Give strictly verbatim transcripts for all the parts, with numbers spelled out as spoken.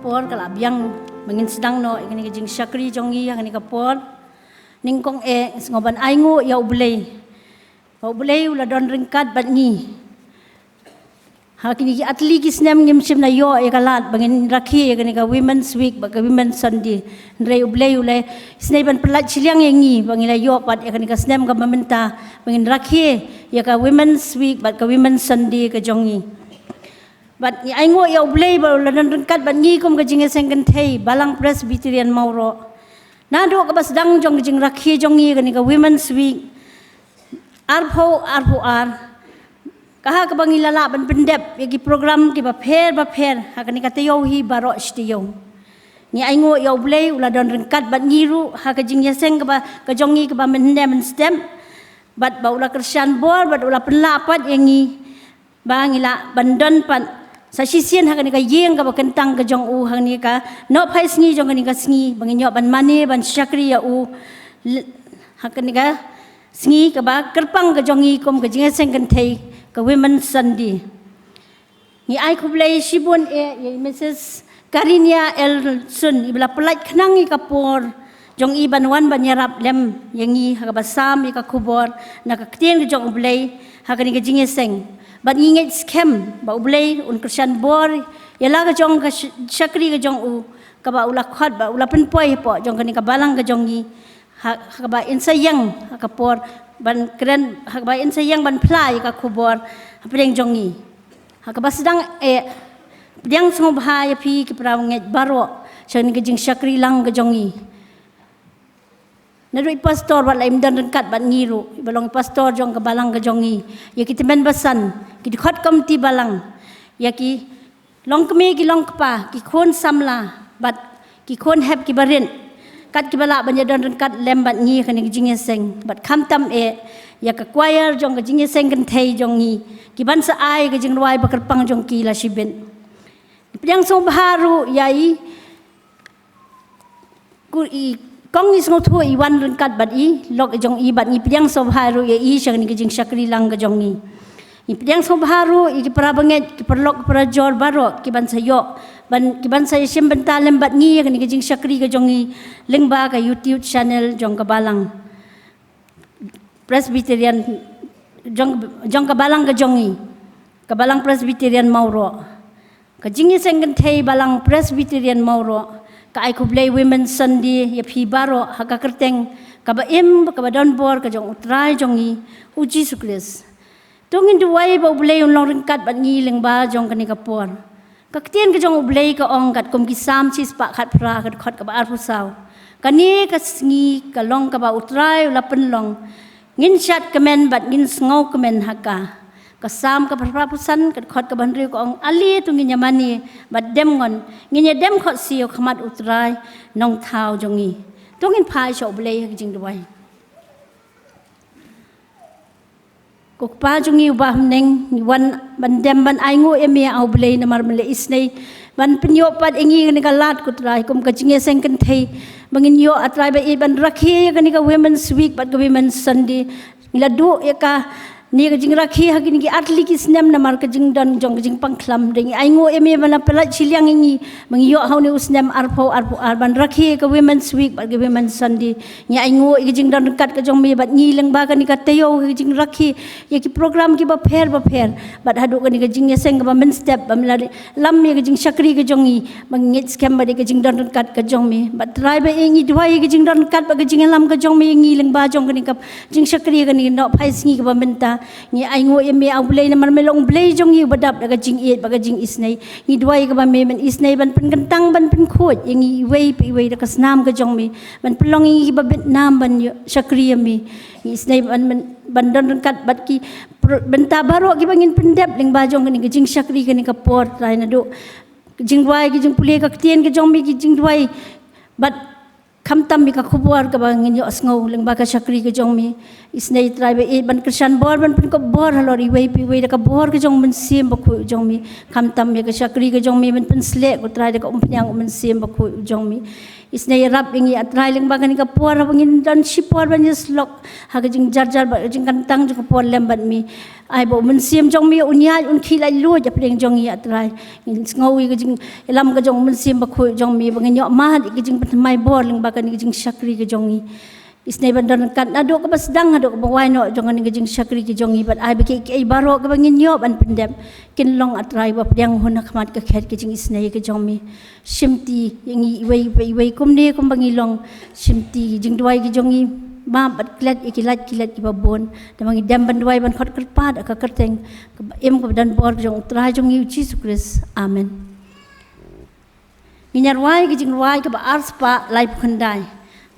Por ka la biang ba ngin sdang noh ïa kane ka jingshakri jong ngi ha kane ka por. Nyngkong eh sngewbha ban ai nguh ïa U Blei. Ba U Blei u la don ryngkat bad ngi. Ha kine ki artylli ki snem ngim shym la ïoh ïa ka lad ba ngin rakhe ïa kane ka Women's Week bad ka Women's Sunday. Hynrei U Blei u la isynei ban pyllait shiliang ïa ngi ba ngi la ïoh pat ïa kane ka snem kaba mynta ba ngin rakhe ïa ka Women's Week bad ka Women's Sunday ka jong ngi. Bad ngi ai nguh ïa U Blei ba u la don ryngkat bad ngi kum ka jingïaseng kynthei Balang Presbyterian Mawroh. Naduh kaba sdang jong ka jingrakhe jong ngi kane ka Women's Week arphew arphew ar, ka ha kaba ngi la lah ban pyndep ïa ki program kiba pher ba pher ha kane ka taïew hi baroh shi taïew. Ngi ai nguh ïa U Blei u la don ryngkat bad ngi ruh ha ka jingïaseng kaba ka jong ngi kaba mynhynne mynstep. Bad ba u la kyrshan bor bad u la pynlah pat ïa ngi ba ngi lah ban don pat sa shisien ha kane ka ïing kaba kyntang ka jong u, ha kane ka nohphai sngi jong kane ka sngi ba ngin ïoh ban mane ban shakri ïa u. L-, ha kane ka sngi kaba kyrpang ka jong ngi kum ka jingïaseng kynthei ka Women's Sunday. Ngi ai khublei shibun eh ïa i Mrs Karinia L Sun iba la pyllait khnang ïa ka por jong i ban wan ban ïarap lem ïa ngi ha kaba sam ïa ka khubor na ka ktien ka jong U Blei ha kane ka jingïaseng. Bad ngi ngeit skhem ba U Blei un kyrshan bor ïa la ka jong ka sh-, shakri ka jong u kaba u la khot ba u la pynpoi hapoh jong kane ka balang ka jong ngi. Ha, ha kaba in sa ïeng ha ka por ban kren, ha kaba in sa ïeng ban phla ïa ka khubor hapdeng jong ngi. Ha kaba sdang eh pdiang sngewbha ïa phi ki para ngeit baroh sha kane ka jingshakri lang ka jong ngi. Naduh i pastor wat la im don ryngkat bad ngi ruh, iba long i pastor jong ka balang ka jong ngi, ïa ki tymmen basan, ki dkhot komiti balang, ïa ki longkmie ki longkpa, ki khun samla bad ki khun hep kiba rit, kat kiba lah ban ïadon ryngkat lem bad ngi ha kane ka jingïaseng. Bad khamtam eh ïa ka choir jong ka jingïaseng kynthei jong ngi, ki ban sa ai ka jingrwai ba kyrpang jong ki la shibit. Pdiang sngewbha ruh ïa i Ku i kong i sngewthuh i wan ryngkat bad i lok i jong i bad ngi pdiang sngewbha ruh ïa i sha kane ka jingshakri lang ka jong ngi. Ngi pdiang sngewbha ruh ïa ki para bangeit, ki paralok, ki parajor baroh ki ban sa ïoh ban, ki ban sa ïashim bynta lem bad ngi ïa kane ka jingshakri ka jong ngi lyngba ka YouTube channel jong ka balang Presbyterian, jong, jong ka balang ka jong ngi, ka balang Presbyterian Mawroh. Ka jingïaseng kynthei balang Presbyterian Mawroh ka ai khublei Women's Sunday ïa phi baroh ha ka kyrteng kaba im, kaba don bor ka jong U Trai jong ngi U Jisu Khrist. To ngin duwai ba U Blei un long ryngkat bad ngi lyngba jong kane ka por. Ka ktien ka jong U Blei ka ong katkum ki Salm shispah khatphra, ka dkhot kaba arphew saw: Kane ka sngi ka long kaba U Trai u la pynlong. Ngin shad kmen bad ngin sngew kmen ha ka. Ka Salm kaba phra phew san, ka dkhot kaba hynriew ka ong: Ale to ngin ïa mane bad dem ngon, ngin ïa dem khohsiew ha khmat U Trai Nongthaw jong ngi. To ngin phai sha U Blei ha ka jingduwai. Ko Kpa jong ngi uba ha bneng, ngi wan ban dem ban ai nguh ïa me, A Blei, namar me la isynei ban pynïoh pat ïa ngi kane ka lad, ko Trai, kum ka jingïaseng kynthei ba ngin ïoh, A Trai ba ïeit, ban rakhe ïa kane ka Women's Week bad ka Women's Sunday. Ngi la duh ïa kane ka jingrakhe ha kine ki artylli ki snem namar ka jingdon jong ka jingpang khlam. Te ngi ai nguh ïa me ba la pynlait shiliang ïa ngi ba ngi ïoh ha une u snem arphew arphew ar ban rakhe ïa ka Women's Week bad ka Women's Sunday. Ngi ai nguh ïa ka jingdon ryngkat ka jong me bad ngi lyngba kane ka taïew, ka jingrakhe ïa ki program kiba pher bapher bad haduh kane ka jingïaseng kaba mynstep ba me la lam ïa ka jingshakri ka jong ngi. Ba ngi ngeit skhem ba dei ka jingdon ryngkat ka jong me. Bad Trai ba ïeit, ngi duwai ïa ka jingdon ryngkat bad ka jingïalam ka jong me ïa ngi lyngba jong kane ka jingshakri kane ka nohphai sngi kaba mynta. Ngi ai nguh ïa me, A Blei, namar me long Blei jong ngi uba dap da ka jingïeit bad ka jingisynei. Ngi duwai ïa kaba me men isynei ban pynkyntang, ban pynkhuid ïa ngi iwei pa iwei da ka snam ka jong me, ban pynlong ïa ngi kiba bit nam ban ïoh shakri ïa me. Ngi isynei ban, ban, ban don ryngkat bad ki pr-, bynta baroh kiba ngin pyndep lyngba jong kane ka jingshakri kane ka por, Trai, naduh ka jingduwai, ka jingpule ka ktien ka jong me, ka jingduwai bad khamtam ïa ka khubor kaba ngin ïohsngew lyngba ka shakri ka jong me. Isynei, Trai ba ïeit, ban kyrshan bor, ban pynkop bor halor iwei pa iwei da ka bor ka jong U Mynsiem Bakhuid u jong me. Khamtam ïa ka shakri ka jong me ban pynsleh, ko Trai, da ka umphniang U Mynsiem Bakhuid u jong me. Isynei ïarap ïa ngi A Trai lyngba kane ka por, haba ngin don shipor ban ïasyllok ha ka jingjarjar bad ka jingkyntang jong ka por lem bad me. Ai ba u Mynsiem jong me un ïaid un khie laitluid hapdeng jong ngi A Trai. Ngin sngew ïa ka jingïalam ka jong u Mynsiem Bakhuid jong me, ba ngin ïoh mad ïa ka jingpynthymmai bor lyngba kane ka jingshakri ka jong ngi. Isynei ban don ryngkat naduh kaba sdang haduh kaba wai noh jong kane ka jingshakri ka jong ngi, bad ai ba kiei kiei baroh kaba ngin ïoh ban pyndep kin long A Trai ba pdiang hun ha khmat ka khet ka jingisynei ka jong me. Shimti ïa ngi iwei pa iwei kumne kumba ngi long. Shimti jingduwai ki jong ngi, map bad klet ïa ki lait ki let kiba bun. Te ba ngi dem ban duwai ban khot kyrpad ha ka kyrteng kaba im kaba don bor ka jong U Trai jong ngi U Jisu Khrist. Amen. Ngin ïa rwai ka jingrwai kaba arspah laiphew khyndai.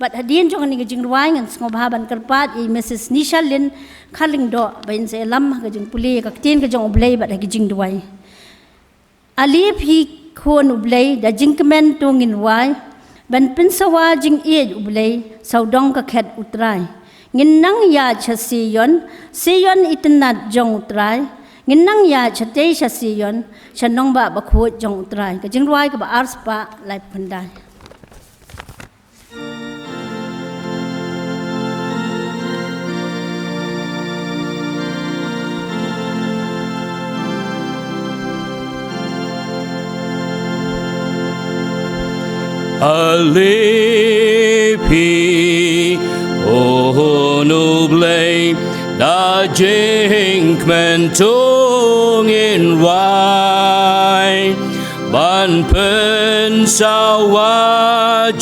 Bad hadien jong kane ka jingrwai ngan sngewbha ban kyrpad ïa i Mrs Nisha Lynn Kharlyngdoh ba in sa ïalam ha ka jingpule ïa ka ktien ka jong U Blei bad ha ka jingduwai. Ale phi khun U Blei, da jingkmen to ngin rwai ban pynsawa jingïeit U Blei, sawdong ka khet U Trai. Ngin nang ïaid sha Sion, Sion itynnad jong U Trai. Ngin nang ïaid shatei sha Sion, sha nongbah bakhuid jong U Trai. Ka jingrwai kaba arspah laiphew khyndai. Ale phi khun U Blei, da jingkmen to ngin rwai ban pynsawa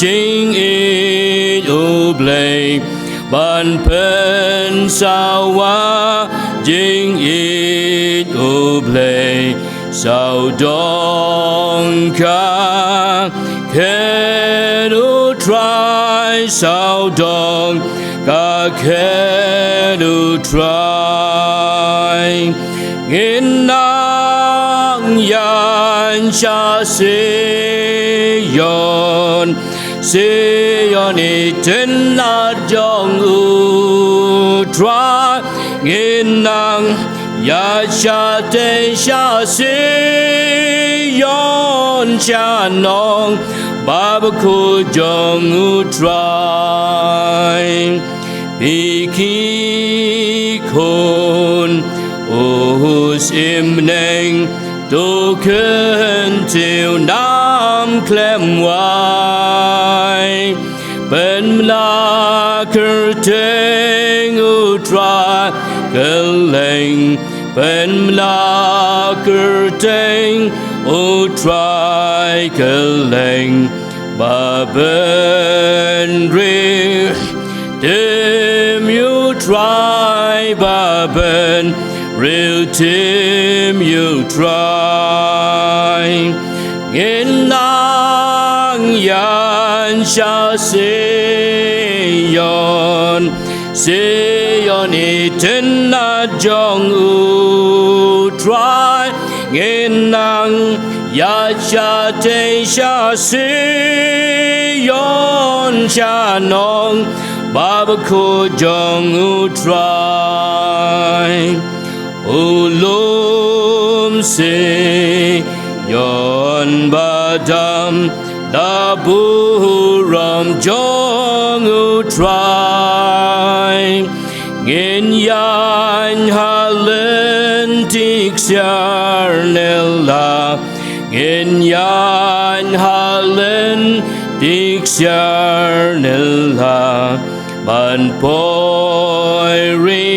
jingïeit U Blei, ban pynsawa jingïeit U Blei. Sawdong ka khet U Trai, sawdong ka khet U Trai. Ngin nang ïaid sha Sion, Sion itynnad jong U Trai. Ngin nang ïaid shatei sha Sion, sha nongbah bakhuid jong U Trai. Phi ki khun u syiem bneng, to kyntiew nam khlem wai. Pynbna kyrteng U Trai kylleng, pynbna kyrteng U Trai kylleng. Ba bynriew tim ïa U Trai, ba bynriew tim ïa U Trai. Ngin nang ïaid sha Sion, Sion itynnad jong U Trai. Ngin nang ïaid shatei sha Sion, sha nongbah bakhuid jong U Trai. U lum Sion ba dam da burom jong U Trai. Ngin ïaid ha lynti ksiar nylla, ngin ïaid ha lynti ksiar nylla. Ban poi ri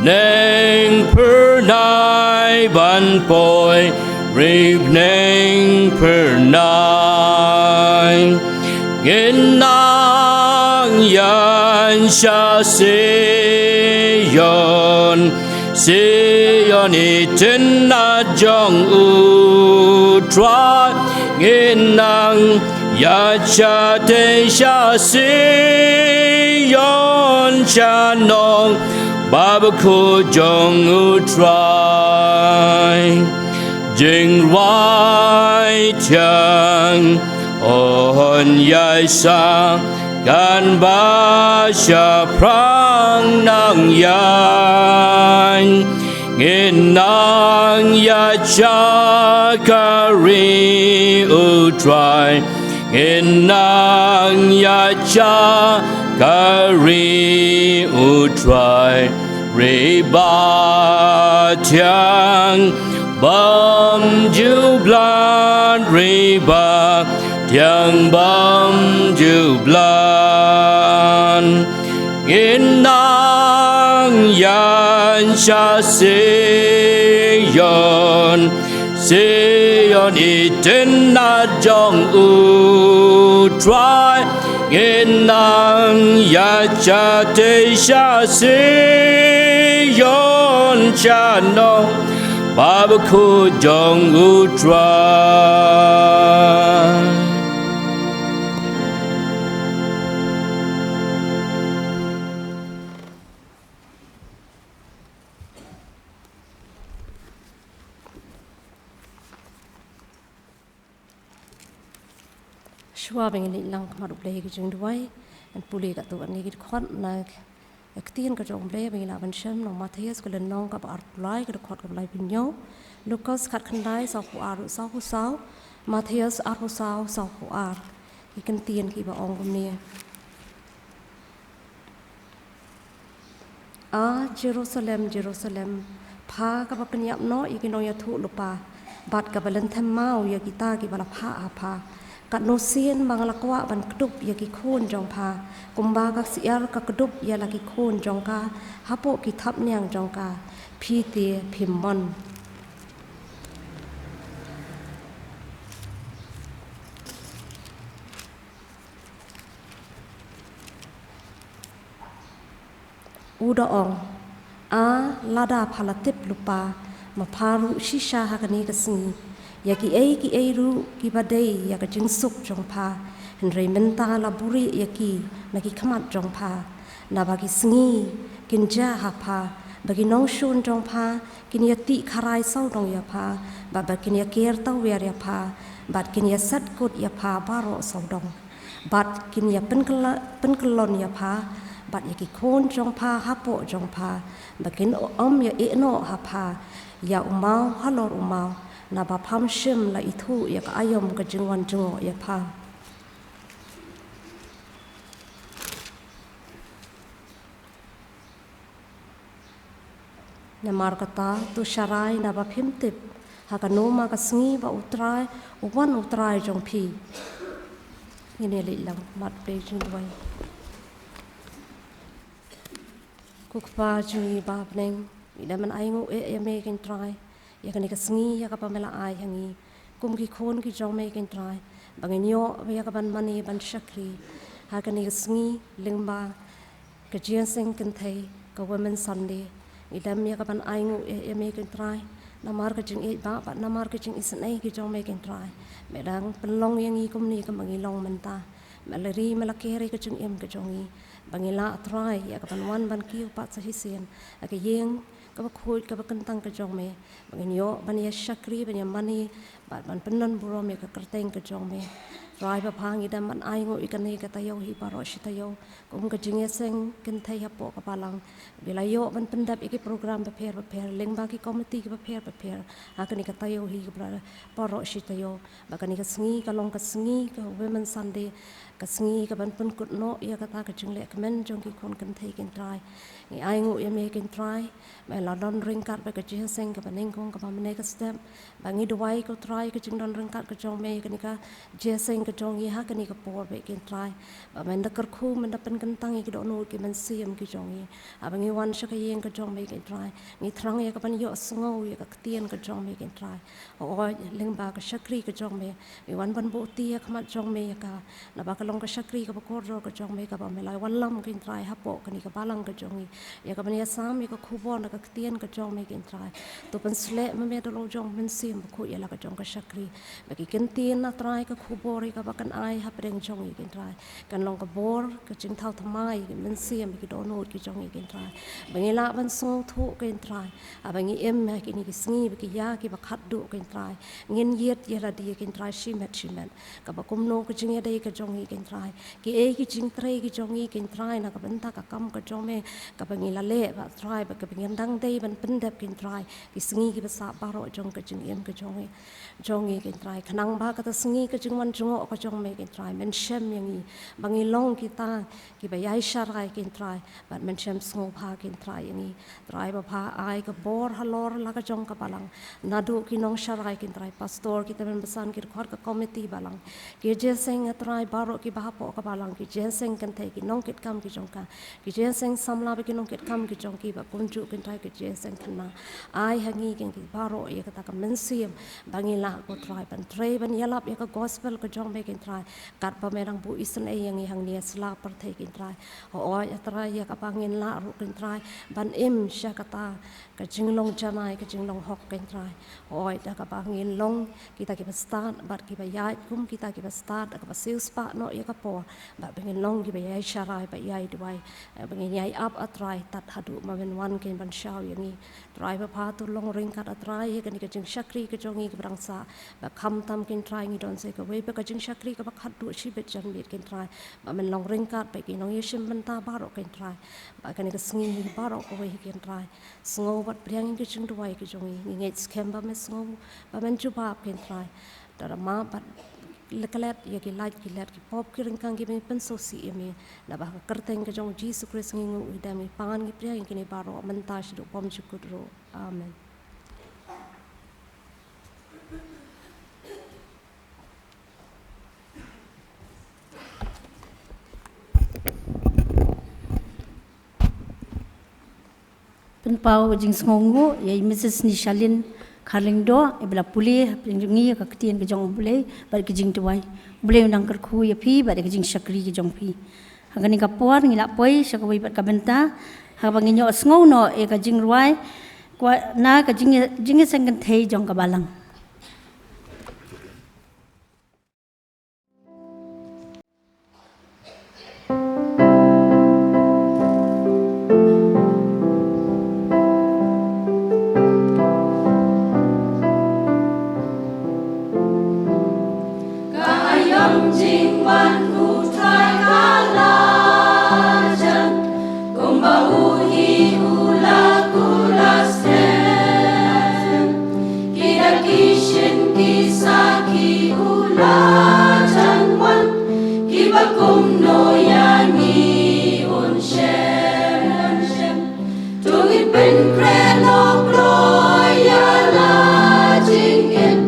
bneng phyrnai, ban poi ri bneng phyrnai. Ngin nang ïaid sha Sion, Sion itynnad jong U Trai. Ngin nang ïaid shatei sha Sion, sha nongbah bakhuid jong U Trai. Jingrwai thiang, un ïaisah katba shaphrang nang ïaid. Ngin nang ïaid sha ka ri U Trai. Ngin nang ïa shah ka ri U Trai, ri ba thiang bym ju blan, ri ba thiang bym ju blan. Ngin nang ïa shah Sion, Sion i tynnad jong U Trai. Ngin nang ïa shah te sha Sion, sha nong ba bakhuid jong U Trai. Shuwa ba ngin leit lang ha khmat U Blei ha ka jingduwai, ngan pule katto katne ki dkhot na ka ktien ka jong U Blei ba ngi lah ban shem, na u Mathaios ka lynnong kaba arphew lai, ka dkhot kaba laiphew, Lukas khatkhyndai, sawphew ar, sawphew saw, Mathaios arphew saw, sawphew ar. Ki kyntien kiba ong kumne. A Jerusalem, Jerusalem, pha kaba pynïap noh ïa ki nongïathuhlypa bad kaba lynthem maw ïa kita kiba la phah ha pha. Katno sien ba nga la kwah ban kdup ïa ki khun jong pha, kumba ka syiar ka kdup ïa la ki khun jong ka hapoh ki thapniang jong ka, phi te phim mon. U da ong, a lada pha la tip lypa, ma pha ruh shisha ha kane ka sngi ïa kiei kiei ruh kiba dei ïa ka jingsuk jong pha, hynrei mynta la buhrieh ïa ki na ki khmat jong pha. Naba ki sngi kin jia ha pha ba ki nongshun jong pha kin ïa tih kharai sawdong ïa pha, bad ba kin ïa ker tawiar ïa pha, bad kin ïa set kut ïa pha baroh sawdong. Bad kin ïa pynkylla-, pynkyllon ïa pha bad ïa ki khun jong pha hapoh jong pha, ba kin ym ïa ïehnoh ha pha ïa u maw halor u maw, naba pham shym la ithuh ïa ka aïom ka jingwan jngoh ïa pha. Namar kata, to sharai naba phim tip ha kano ma ka sngi ba U Trai, u wan U Trai jong phi. Ngin ïa leit lang ha khmat U Blei ha ka jingduwai. Ko Kpa jong ngi ba ha bneng, ngi dang ban ainguh eh ïa me ko Trai ïa kane ka sngi ïa kaba me la ai ha ngi kum ki khun ki jong me ko Trai, ba ngin ïoh ïa kaban mane ban shakri ha kane ka sngi lyngba ka jingïaseng kynthei, ka Women's Sunday. Ngi dang ïa kaban ainguh eh ïa me ko Trai namar ka jingïeit ba, bad namar ka jingisynei ki jong me ko Trai. Me dang pynlong ïa ngi kumne kumba ngi long mynta. Me la ri, me la ker ïa ka jingim ka jong ngi, ba ngi lah Trai ïa kaban wan ban kiew pat sa shisien ha ka ïing kaba khuid kaba kyntang ka jong me, ba ngin ïoh ban ïa shakri, ban ïa mane bad ban pyndon burom ïa ka kyrteng ka jong me. Trai Baba, ngi dang ban ainguh ïa kane ka taïew hi baroh shi taïew kum ka jingïaseng kynthei hapoh ka balang. Ba la ïoh ban pyndep ïa ki program bapher bapher lyngba ki komiti ki bapher bapher ha kane ka taïew hi kaba baroh shi taïew. Ba kane ka sngi ka long ka sngi ka Women's Sunday, ka sngi kaban pynkut noh ïa kata ka jingleh kmen jong ki khun kynthei ko Trai. Ngi ainguh ïa me ko Trai, me la don ryngkat bad ka jingïaseng kaba nyngkong kaba mynne ka step. Ba ngi duwai ko Trai ka jingdon ryngkat ka jong me ïa kane ka jingïaseng ka jong ngi ha kane ka por bad ko Trai, ba men da kyrkhu, men da pynkyntang ïa ki dohnud ki mynsiem ki jong ngi. Haba ngi wan sha ka ïing ka jong me ko Trai, ngi thrang ïa kaban ïohsngew ïa ka ktien ka jong me ko Trai. Hooid, lyngba ka shakri ka jong me, ngi wan ban buh ti ha khmat jong me ïa ka, naba ka long ka shakri kaba kordor ka jong me kaba me la wallam ko Trai hapoh kane ka balang ka jong ngi, ïa kaban ïasam ïa ka khubor na ka ktien ka jong me ko Trai. To pynsleh ma me da la jong Mynsiem Bakhuid ïa la ka jong ka shakri, ba ki kyntien na Trai ka khubor ïa kaba kan ai hapdeng jong ngi ko Trai, kan long ka bor, ka jingthaw thymmai ïa ki mynsiem, ïa ki dohnud ki jong ngi ko Trai. Ba ngi lah ban sngewthuh ko Trai, haba ngi im ha kine ki sngi ba ki ïa kiba khatduh ko Trai, ngin ïit ïa lade ko Trai shimet shimet, kaba kumno ka jingïadei ka jong ngi ko Trai, kiei ki jingtrei ki jong ngi ko Trai na ka bynta ka kam ka jong me, kaba ngi la leh ba Trai, ba kaba ngin dang dei ban pyndep ko Trai ki sngi kiba sah baroh jong ka jingim ka jong ngi, jong ngi ko Trai. Khnang ba kata sngi ka jingwan jngoh ka jong me, ko Trai, men shem ïa ngi ba ngi long kita kiba ïai sharai, ko Trai, bad men shem sngewbha, ko Trai, ïa ngi. Trai Bapha, ai ka bor halor la ka jong ka balang, naduh ki nongsharai, ko Trai, pastor, kita ki basan, ki dkhot ka komiti balang, ki jingïaseng, ko Trai, baroh kiba hapoh ka balang, ki jingïaseng kynthei, ki nongkitkam ki jong ka, ki jingïaseng samla bad ki nongkitkam ki jong ki, bad kumjuh, ko Trai, ki jingïaseng khynnah. Ai ha ngi, ko Trai, baroh ïa kata ka mynsiem ba ngin lah, ko Trai, ban trei ban ïalap ïa ka gospel ka jong me, ko Trai, katba me dang buh isynei ïa ngi hangne ha sla pyrthei, ko Trai. Hooid, ko Trai, ïa kaba ngin lah ruh, ko Trai, ban im sha kata ka jinglong janai, ka jinglong hok, ko Trai. Hooid, da kaba ngin long kita kiba stad bad kiba ïaid kum kita kiba stad, da kaba siewspah noh ïa ka por, bad ba ngin long kiba ïai sharai bad ïai duwai, eh, ba ngin ïai ap, ko Trai, tad haduh ba men wan, ko, ban shaw ïa ngi. Trai Bapha, to long ryngkat, ko Trai, ïa kane ka jingshakri ka jong ngi kaba dang sah, ba khamtam, ko Trai, ngi don sa kawei pat ka jingshakri kaba khatduh shibit janmiet, ko Trai, ba men long ryngkat bad ki nongïashim bynta baroh, ko Trai, ba kane ka sngi baroh kawei, ko Trai, sngew bad pdiang ïa ka jingduwai ka jong ngi. Ngi ngeit skhem ba men sngew, ba men jubab, ko Trai. To da map bad klet ïa ki lait ki let, ki pop ki ryngkang kiba ngi pynsngewsih ïa me. Naba ha ka kyrteng ka jong u Jisu Khrist ngi nguh, ngi dem, ngi pan, ngi pdiang ïa kine baroh mynta shaduh bymjukut ruh. Amen. Pynpaw jingsngewnguh ïa i Mrs Nishalin Kharlyngdoh, iba la pule hapdeng jong ngi ïa ka ktien ka jong U Blei bad ka jingduwai. U Blei un nang kyrkhu ïa phi bad ïa ka jingshakri ka jong phi. Ha kane ka por ngi la poi sha kawei pat ka bynta, ha kaba ngin ïohsngew noh ïa ka jingrwai, kwah na ka jing, jingïaseng kynthei jong ka balang. Ka aïom jingwan U Trai ka la jan, kumba u hi u la kular skhem. Ki da ki shin ki sakhi u la jan wan, kiba kumno ïa ngi un shem. To ngin pynkhreh noh kloi ïa la jingim,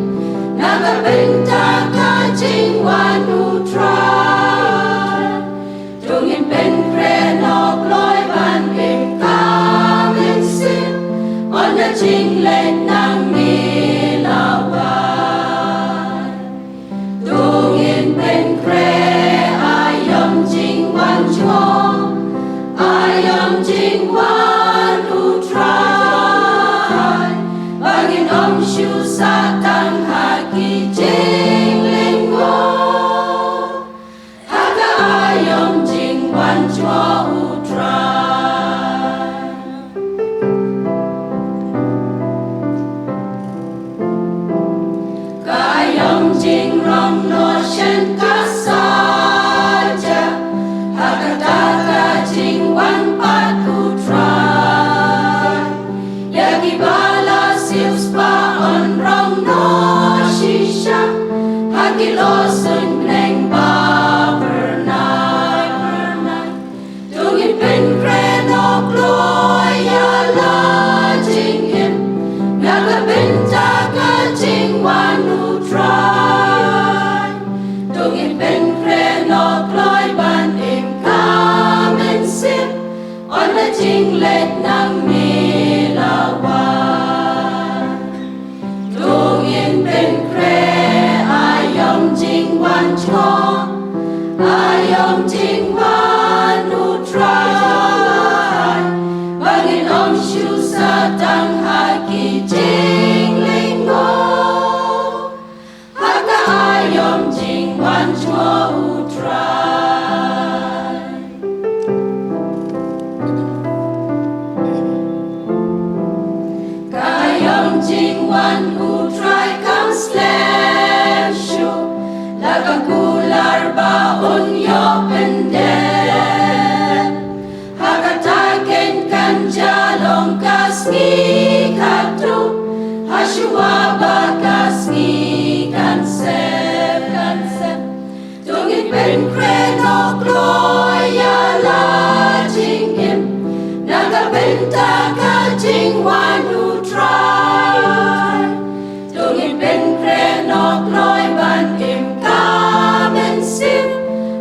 na ka bynta ka jingwan U Trai. Pynkhreh noh kloi ïa la jingim na ka bynta ka jingwan U Trai. To ngin pynkhreh noh kloi ban im ka mynsiem,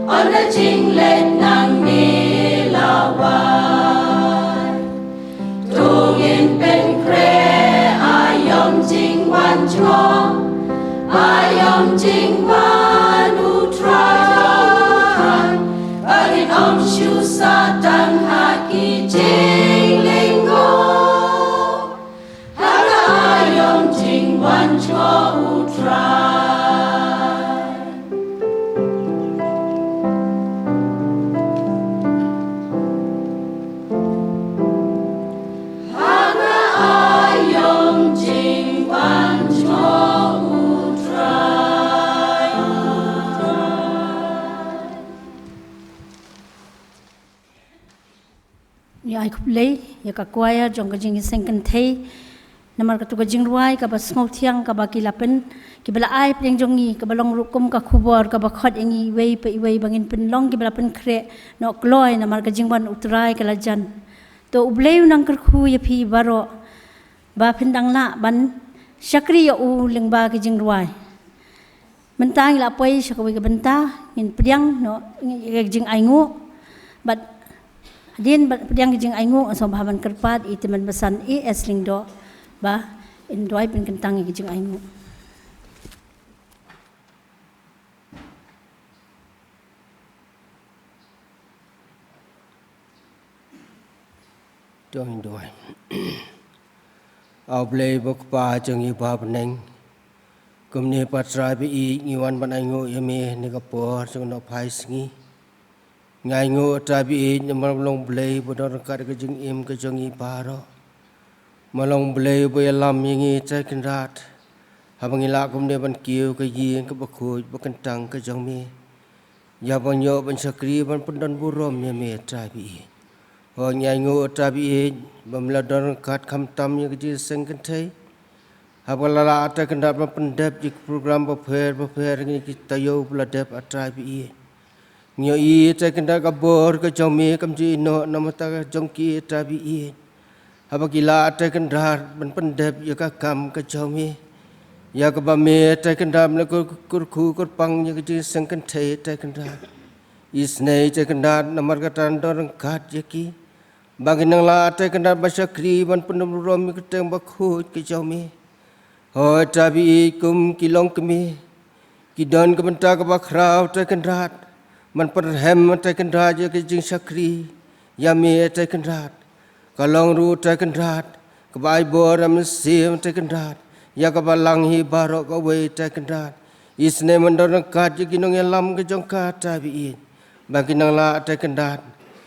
ynda jingleit nangne la wan. To ngin pynkhreh aïom jingwan jong, aïom jingwan U Trai. Ba ngin ym shu sah tang ha ki jinglyngngoh, ha ka aïom jingwan jong U Trai. Ha ka aïom jingwan jong U Trai. Ngi ai khublei ïa ka choir jong ka Jingïaseng Kynthei namar katu ka jingrwai kaba sngewthiang kaba ki la pyn, kiba la ai pdeng jong ngi, kaba long ruh kum ka khubor kaba khot ïa ngi iwei pa iwei ba ngin pynlong kiba la pynkhreh noh kloi namar ka jingwan U Trai ka la jan. To U Blei un nang kyrkhu ïa phi baroh ba phin dang lah ban shakri ïa u lyngba ki jingrwai. Mynta ngi la poi sha kawei ka bynta, ngin pdiang noh ïa ka jingainguh. Bad hadien ba pdiang ka jingainguh, nga sngewbha ban kyrpad ïa i Tymmen Basan A S Lyngdoh ba in duwai pynkyntang ïa ka jingainguh. To ngin duwai. A U Blei ba U Kpa jong ngi uba ha bneng, kumne pat Trai ba ïeit ngi wan ban ainguh ïa me ha kane ka por jong ka nohphai sngi. Ngi ainguh Trai ba ïeit namar me long U Blei ba don ryngkat ka jingim ka jong ngi baroh. Me long U Blei ba ïalam ïa ngi Trai Kynrad, haba ngi lah kumne ban kiew ha ka ïing kaba khuid ba kyntang ka jong me. Ïa ban ïoh ban shakri ban pyndonburom ïa me Trai ba ïeit. Hooid, ngi ainguh Trai ba ïeit ba me la don ryngkat khamtam ïa ka Jingïaseng Kynthei, haba la lah Trai Kynrad ban pyndep ïa ki program bapher bapher, ïa ki taïew ba la dep Trai ba ïeit. Ngi ïohi Trai Kynrad ka bor ka jong me kam ju ïehnoh na ka bynta ka jong ki Trai ba ïeit, haba ki lah Trai Kynrad ban pyndep ïa ka kam ka jong me, ïa kaba me Trai Kynrad me la kyr-, kyrkhu kyrpang ïa ka Jingïaseng Kynthei Trai Kynrad. Isynei Trai Kynrad namar kata don ryngkat ïa ki, ba kin nang lah Trai Kynrad ban shakri ban pyndonburom ïa ka kyrteng bakhuid ka jong me. Hooid Trai ba ïeit, kum ki longkmie, ki don ka bynta kaba khraw Trai Kynrad ban pynrhem Trai Kynrad ïa ka jingshakri ïa me Trai Kynrad. Ka long ruh Trai Kynrad kaba ai bor ïa ka mynsiem Trai Kynrad ïa kaba lang hi baroh kawei Trai Kynrad. Isynei me don ryngkat ïa ki nongïalam ka jong ka Trai ba ïeit, ba kin nang lah Trai Kynrad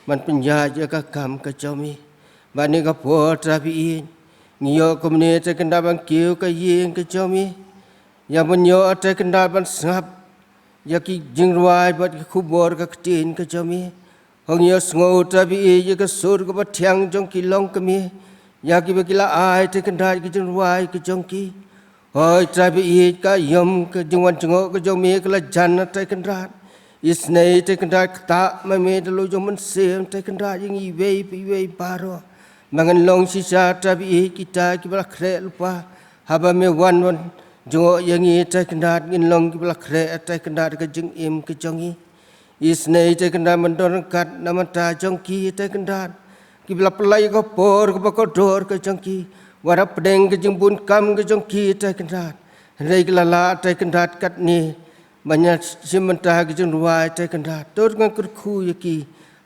ban pynïaid ïa ka kam ka jong me. Bad ha kane ka por Trai ba ïeit, ngi ïoh kumne Trai Kynrad ban kiew ha ka ïing ka jong me, ïa ban ïoh Trai Kynrad ban sngap ïa ki jingrwai bad ki khubor ka ktien ka jong me. Hooid, ngi ïohsngew Trai ba ïeit ïa ka sur kaba thiang jong ki longkmie, ïa kiba ki la ai Trai Kynrad ki jingrwai ka jong ki. Hooid Trai ba ïeit, ka aïom ka jingwan jngoh ka jong me ka la jan Trai Kynrad. Isynei Trai Kynrad, ktah ma me da la u jong u Mynsiem Trai Kynrad ïa ngi iwei pa iwei baroh, ba ngin long shisha Trai ba ïeit kita kiba la khreh lypa, haba me wan wan jngoh ïa ngi Trai Kynrad, ngin long kiba la khreh Trai Kynrad ha ka jingim ka jong ngi. Isynei Trai Kynrad me don ryngkat na ka bynta jong ki Trai Kynrad, kiba la pynlait ïa ka por kaba kordor ka jong ki, wat hapdeng ka jingbun kam ka jong ki Trai Kynrad. Hynrei ki la lah Trai Kynrad katne ban ïashim bynta ha ka jingrwai Trai Kynrad. To ngan kyrkhu ïa ki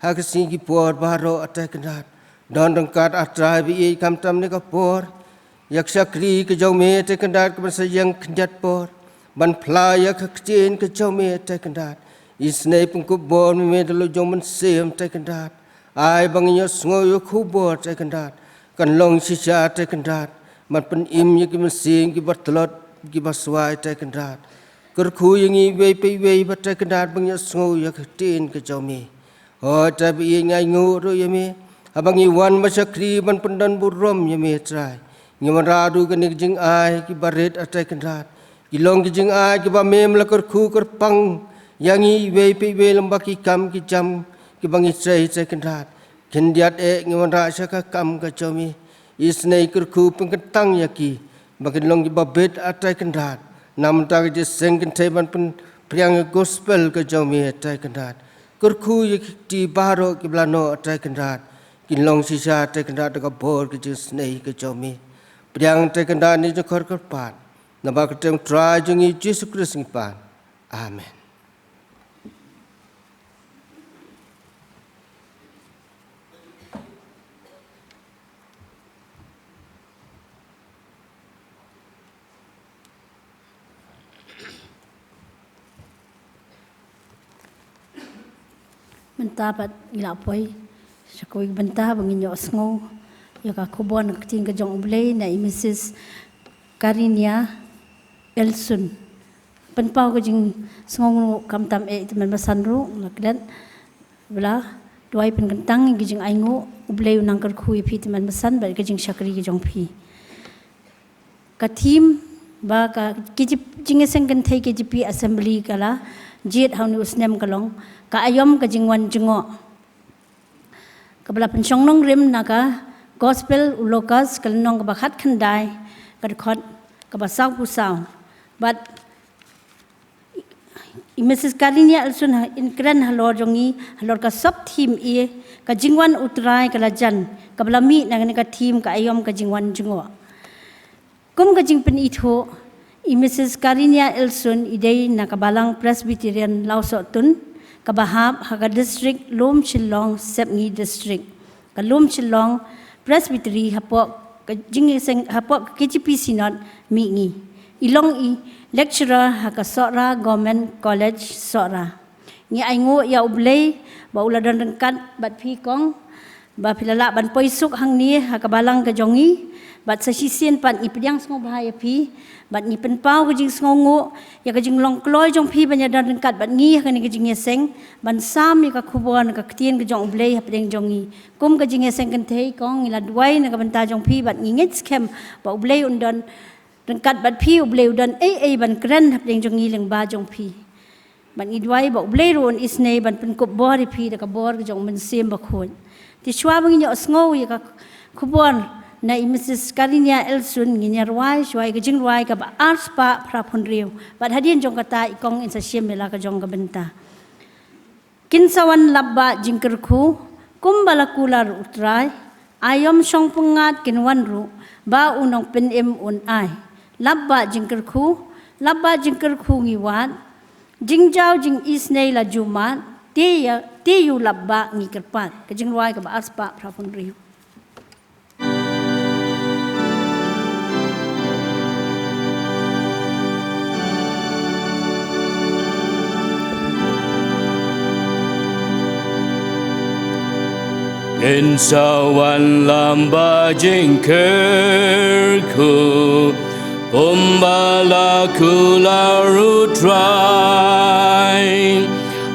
ha ka sngi ki por baroh Trai Kynrad. Don ryngkat Trai ba ïeit khamtam ha kane ka por ïa ka shakri ka jong me Trai Kynrad kaban sa ïeng khyndiat por ban phla ïa ka ktien ka jong me Trai Kynrad. Isynei pynkup bor ma me da la u jong u Mynsiem Trai Kynrad. Ai ba ngin ïohsngew ïa ka khubor Trai Kynrad kan long shisha Trai Kynrad ban pynim ïa ki mynsiem kiba tlot kiba swai Trai Kynrad. Kyrkhu ïa ngi iwei pa iwei bad Trai Kynrad ba ngin ïohsngew ïa ka ktien ka jong me. Hooid Trai ba ïeit, ngi ainguh ruh ïa me haba ngi wan ban shakri ban pyndonburom ïa me Trai. Ngi wanrah ruh kine ki jingai kiba rit Trai Kynrad, ki long ki jingai kiba me me la kyrkhu kyrpang Ïa ngi iwei pa iwei lyngba ki kam ki jam kiba ngi trei, Trai Kynrad, khyndiat eh ngi wanrah sha ka kam ka jong me. Isynei kyrkhu pynkyntang ïa ki ba kin long kiba bit, ah Trai Kynrad, na ka bynta ka jingïaseng kynthei ban pynphriang ïa ka gospel ka jong me, ah Trai Kynrad. Kyrkhu ïa ki kti baroh kiba la noh, ah Trai Kynrad, kin long shisha, Trai Kynrad, da ka bor ka jingisynei ka jong me. Pdiang, Trai Kynrad, ïa ka jingkhor kyrpad, namar ka kyrteng u Trai jong ngi Jisu Khrist ngi pan. Amen. Mynta pat ngi la poi sha kawei ka bynta ba ngin ïohsngew ïa ka khubor na ka ktien ka jong U Blei na i Mrs Karinia Elson. Pynpaw ka jingsngewnguh khamtam eh i tymmen basan ruh, la klet, ba la duwai pynkyntang ïa ka jingainguh, U Blei u nang kyrkhu ïa phi tymmen basan bad ka jingshakri ka jong phi. Ka theme ba ka K J P, jingïaseng kynthei K J P Assembly ka la jied ha une u snem ka long, Ka Aïom Ka Jingwan Jngoh, kaba la pynshong nongrim na ka Gospel u Lukas, ka lynnong kaba khatkhyndai, ka dkhot kaba sawphew saw. Bad i Mrs Karinia Elson ha, in kren halor jong ngi halor ka sub theme, i Ka Jingwan U Trai Ka La Jan, kaba la mih na kane ka theme Ka Aïom Ka Jingwan Jngoh. Kum ka jingpynithuh, i Mrs Karinia Elson i dei na ka Balang Presbyterian Lawsohtun, kaba hap ha ka district Lumshillong, Sepngi District. Ka Lumshillong Presbytery hapoh ka jingïaseng, hapoh ka K J P Synod Mihngi. I long i lecturer ha ka Sohra Government College, Sohra. Ngi ainguh ïa U Blei ba u la don ryngkat bad phi kong, ba phi la lah ban poi suk hangne ha ka balang ka jong ngi. Bad sa shisien pat ngi pdiang sngewbha ïa phi, bad ngi pynpaw ka jingsngewnguh ïa ka jinglong kloi jong phi ban ïadon ryngkat bad ngi ha kane ka jingïaseng, ban sam ïa ka khubor na ka ktien ka jong U Blei hapdeng jong ngi. Kum ka jingïaseng kynthei kong, ngi la duwai na ka bynta jong phi bad ngi ngeit skhem ba U Blei un don ryngkat bad phi, U Blei u don ei ei ban kren hapdeng jong ngi lyngba jong phi. Bad ngi duwai ba U Blei ruh un isynei ban pynkup bor ïa phi da ka bor ka jong U Mynsiem Bakhuid. Te shuwa ba ngin ïohsngew ïa ka khubor na i Mrs Karinia Elson, ngin ïa rwai shuwa ïa ka jingrwai kaba arspah phraphew hynriew. Bad hadien jong kata i kong in sa shim ïa la ka jong ka bynta. Kin sa wan lap ba jingkyrkhu, kumba la kular U Trai, aïom shong pyngngad kin wan ruh, ba u Nongpynim un ai. Lap ba jingkyrkhu, lap ba jingkyrkhu ngi wad, jingjaw jingisynei la ju mad, te ïa, te ïa u lap ba ngi kyrpad. Ka jingrwai kaba arspah phraphew hynriew. Kin sa wan lap ba jingkyrkhu, kumba la kular U Trai.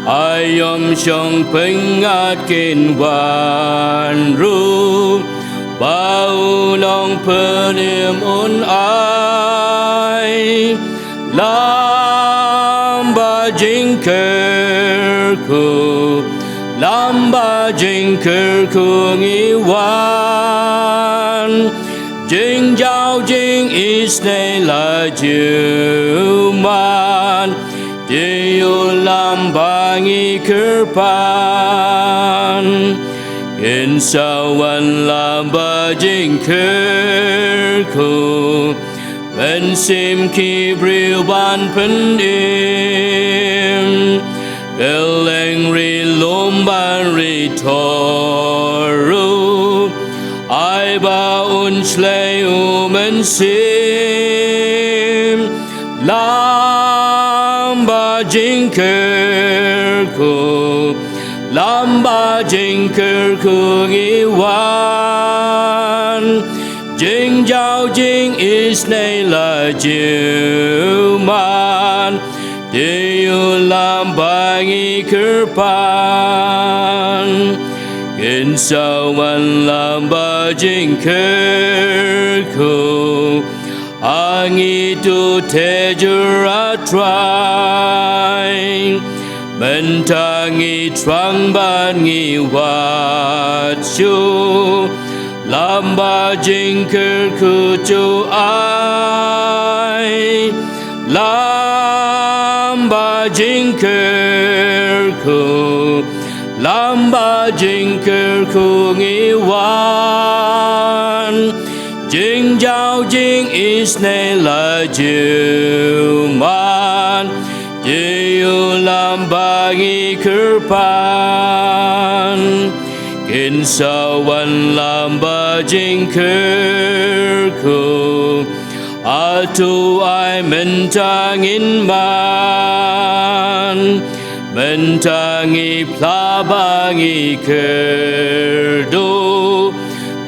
Aïom shong pyngngad kin wan ruh, ba u Nongpynim un ai. Lap ba jingkyrkhu, lap ba jingkyrkhu ngi wan. Jingjaw jingisynei la ju mad, te ïa u lap ba ngi kyrpad. Kin sa wan lap ba jingkyrkhu, mynsiem ki briew ban pynim, kylleng ri lum bad ri thor ruh, ai ba un shlei U Mynsiem. Lap ba jingkyrkhu, lap ba jingkyrkhu ngi wan. Jingjaw jingisynei la ju mad, te ïa u lap ba ngi kyrpad. Kin sa wan lap ba jingkyrkhu, ha ngi tu te jur, ah Trai. Mynta ngi thrang ban ngi wad shuh, lem bad jingkyrkhu to ai. Lem bad jingkyrkhu, lem bad jingkyrkhu ngi wan. Jingjaw jingisynei la ju man, ju lem bad ngi kyrpad. Kin sa wan lem bad jingkyrkhu, to ai mynta ngin man. Mynta ngi phla bad ngi kyrduh,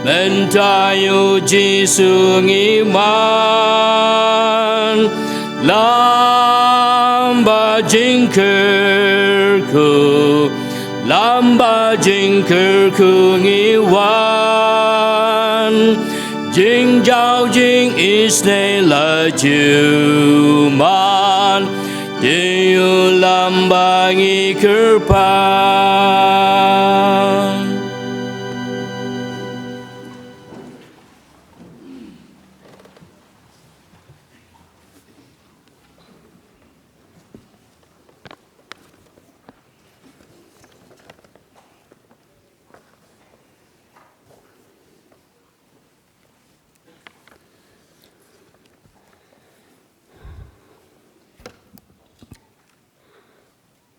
mynta ïa u Jisu ngi man. Lem bad jingkyrkhu, lem bad jingkyrkhu ngi wan. Jingjaw jingisynei la ju man, ju lem bad ngi kyrpad.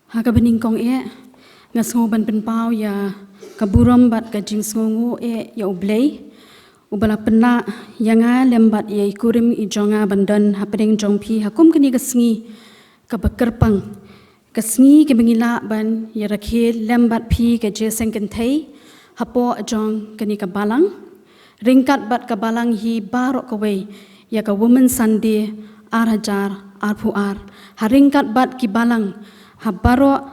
Ha kaba nyngkong eh, nga sngew ban pynpaw ïa ka burom bad ka jingsngewnguh eh ïa U Blei, uba la pynlah ïa nga lem bad ïa i kurim i jong nga ban don hapdeng jong phi ha kum kane ka sngi kaba kyrpang. Ka sngi kaba ngi lah ban ïarakhe lem bad phi ka jingseng kynthei hapoh jong kane ka balang, ryngkat bad ka balang hi baroh kawei, ïa ka Women's Sunday ar hajar arphew ar, ha ryngkat bad ki balang ha baroh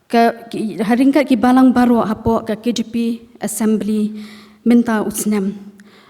ka, ki, ha ryngkat ki balang baroh hapoh ka K J P Assembly mynta u snem.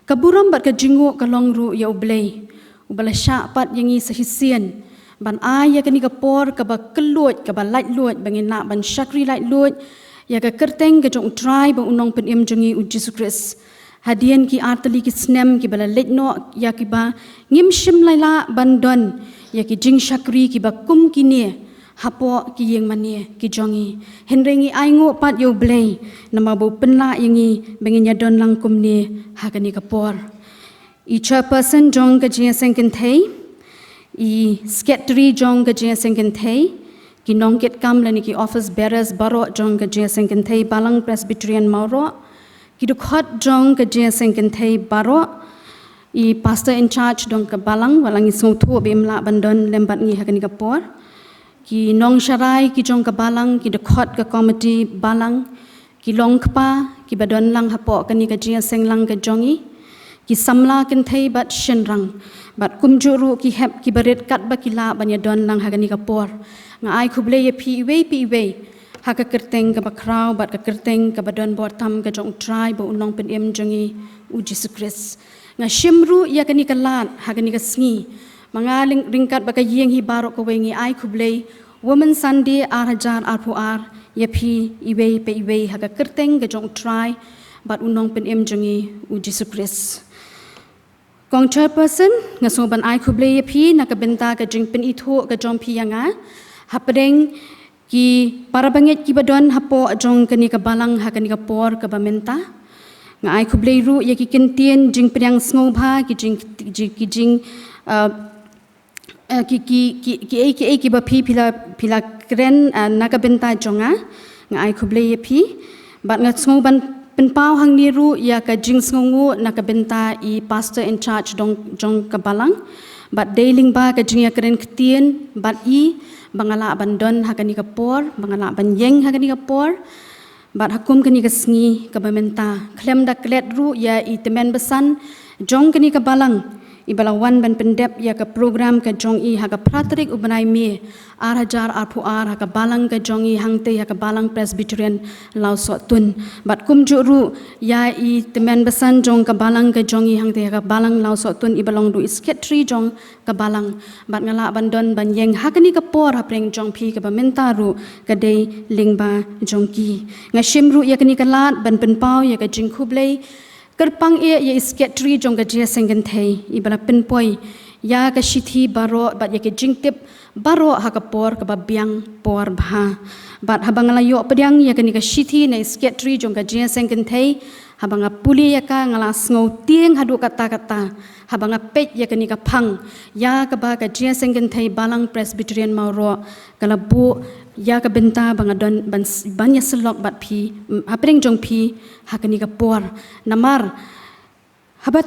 Ka burom bad ka jingnguh ka long ruh ïa U Blei, uba la shah pat ïa ngi sa shisien ban ai ïa kane ka por kaba kylluid, kaba laitluid, ba ngin lah ban shakri laitluid ïa ka kyrteng ka jong U Trai bad U Nongpynim jong ngi U Jisu Khrist. Hadien ki artylli ki snem kiba la leit noh, ïa kiba ngim shym la lah ban don ïa ki jingshakri kiba kum kine hapoh ki ïing mane ki jong ngi. Hynrei ngi ainguh pat ïa U Blei, namar ba u pynlah ïa ngi ba ngin ïa don lang kumne ha kane ka por. I chairperson jong ka jingseng kynthei, i secretary jong ka jingseng kynthei, ki nongkitkam lane ki office bearers baroh jong ka jingseng kynthei Balang Presbyterian Mawroh, ki dkhot jong ka jingseng kynthei baroh, i pastor in charge jong ka balang, wat la ngi sngewthuh ba im lah ban don lem bad ngi ha kane ka por, ki nongsharai ki jong ka balang, ki dkhot ka komiti balang, ki longkpa kiba don lang hapoh kane ka jingseng lang ka jong ngi, ki samla kynthei bad shynrang, bad kumjuh ruh ki hep kiba rit katba ki lah ban ïa don lang ha kane ka por. Nga ai khublei ïa phi iwei pa iwei ha ka kyrteng kaba khraw bad ka kyrteng kaba don bor tam ka jong U Trai bad U Nongpynim jong ngi U Jisu Khrist. Nga shim ruh ïa kane ka lad ha kane ka sngi, ma nga ling-, ryngkat bad ka ïing hi baroh kawei ngi ai khublei Women's Sunday ar hajar arphew ar ïa phi iwei pa iwei ha ka kyrteng ka jong U Trai bad U Nongpynim jong ngi U Jisu Khrist. Kong chairperson, nga sngew ban ai khublei ïa phi na ka bynta ka jingpynithuh ka jong phi ïa nga hapdeng ki para bangeit kiba don hapoh jong kane ka balang ha kane ka por kaba mynta. Nga ai khublei ruh ïa ki kyntien jingpdiang sngewbha, ki jing, ki jing, uh, uh, ki, ki, ki, kiei kiei kiba phi, phi la, phi la kren, uh, na ka bynta jong nga. Nga ai khublei ïa phi. Bad nga sngew ban pynpaw hangne ruh ïa ka jingsngewnguh na ka bynta i pastor in charge jong, jong ka balang. Bad dei lyngba ka jingïakren ktien bad i ba nga lah ban don ha kane ka por, ba nga lah ban ïeng ha kane ka por. Bad ha kum kane ka sngi kaba mynta, khlem da klet ruh ïa i tymmen basan jong kane ka balang, iba la wan ban pyndep ïa ka program ka jong i ha ka phra tarik u bnai May, ar hajar arphew ar, ha ka balang ka jong i hangtei ha ka balang Presbyterian Lawsohtun. Bad kumjuh ruh ïa i tymmen basan jong ka balang ka jong i hangtei ha ka balang Lawsohtun iba long ruh i secretary jong ka balang. Bad nga lah ban don ban ïeng ha kane ka por hapdeng jong phi kaba mynta ruh ka dei lyngba jong ki. Nga shim ruh ïa kane ka lad ban pynpaw ïa ka jingkhublei kyrpang eh ïa i secretary jong ka Jingïaseng Kynthei iba la pynpoi ïa ka shithi baroh bad ïa ka jingtip baroh ha ka por kaba biang por bha. Bad haba nga la ïoh pdiang ïa kane ka shithi na i secretary jong ka Jingïaseng Kynthei, haba nga pule ïa ka nga la sngew tieng haduh katta katta. Haba nga peit ïa kane ka phang ïa kaba ka Jingïaseng Kynthei Balang Presbyterian Mawroh ka la buh ïa ka bynta ba nga don ban, ban ïasyllok bad phi, mm, hapdeng jong phi ha kane ka por. Namar haba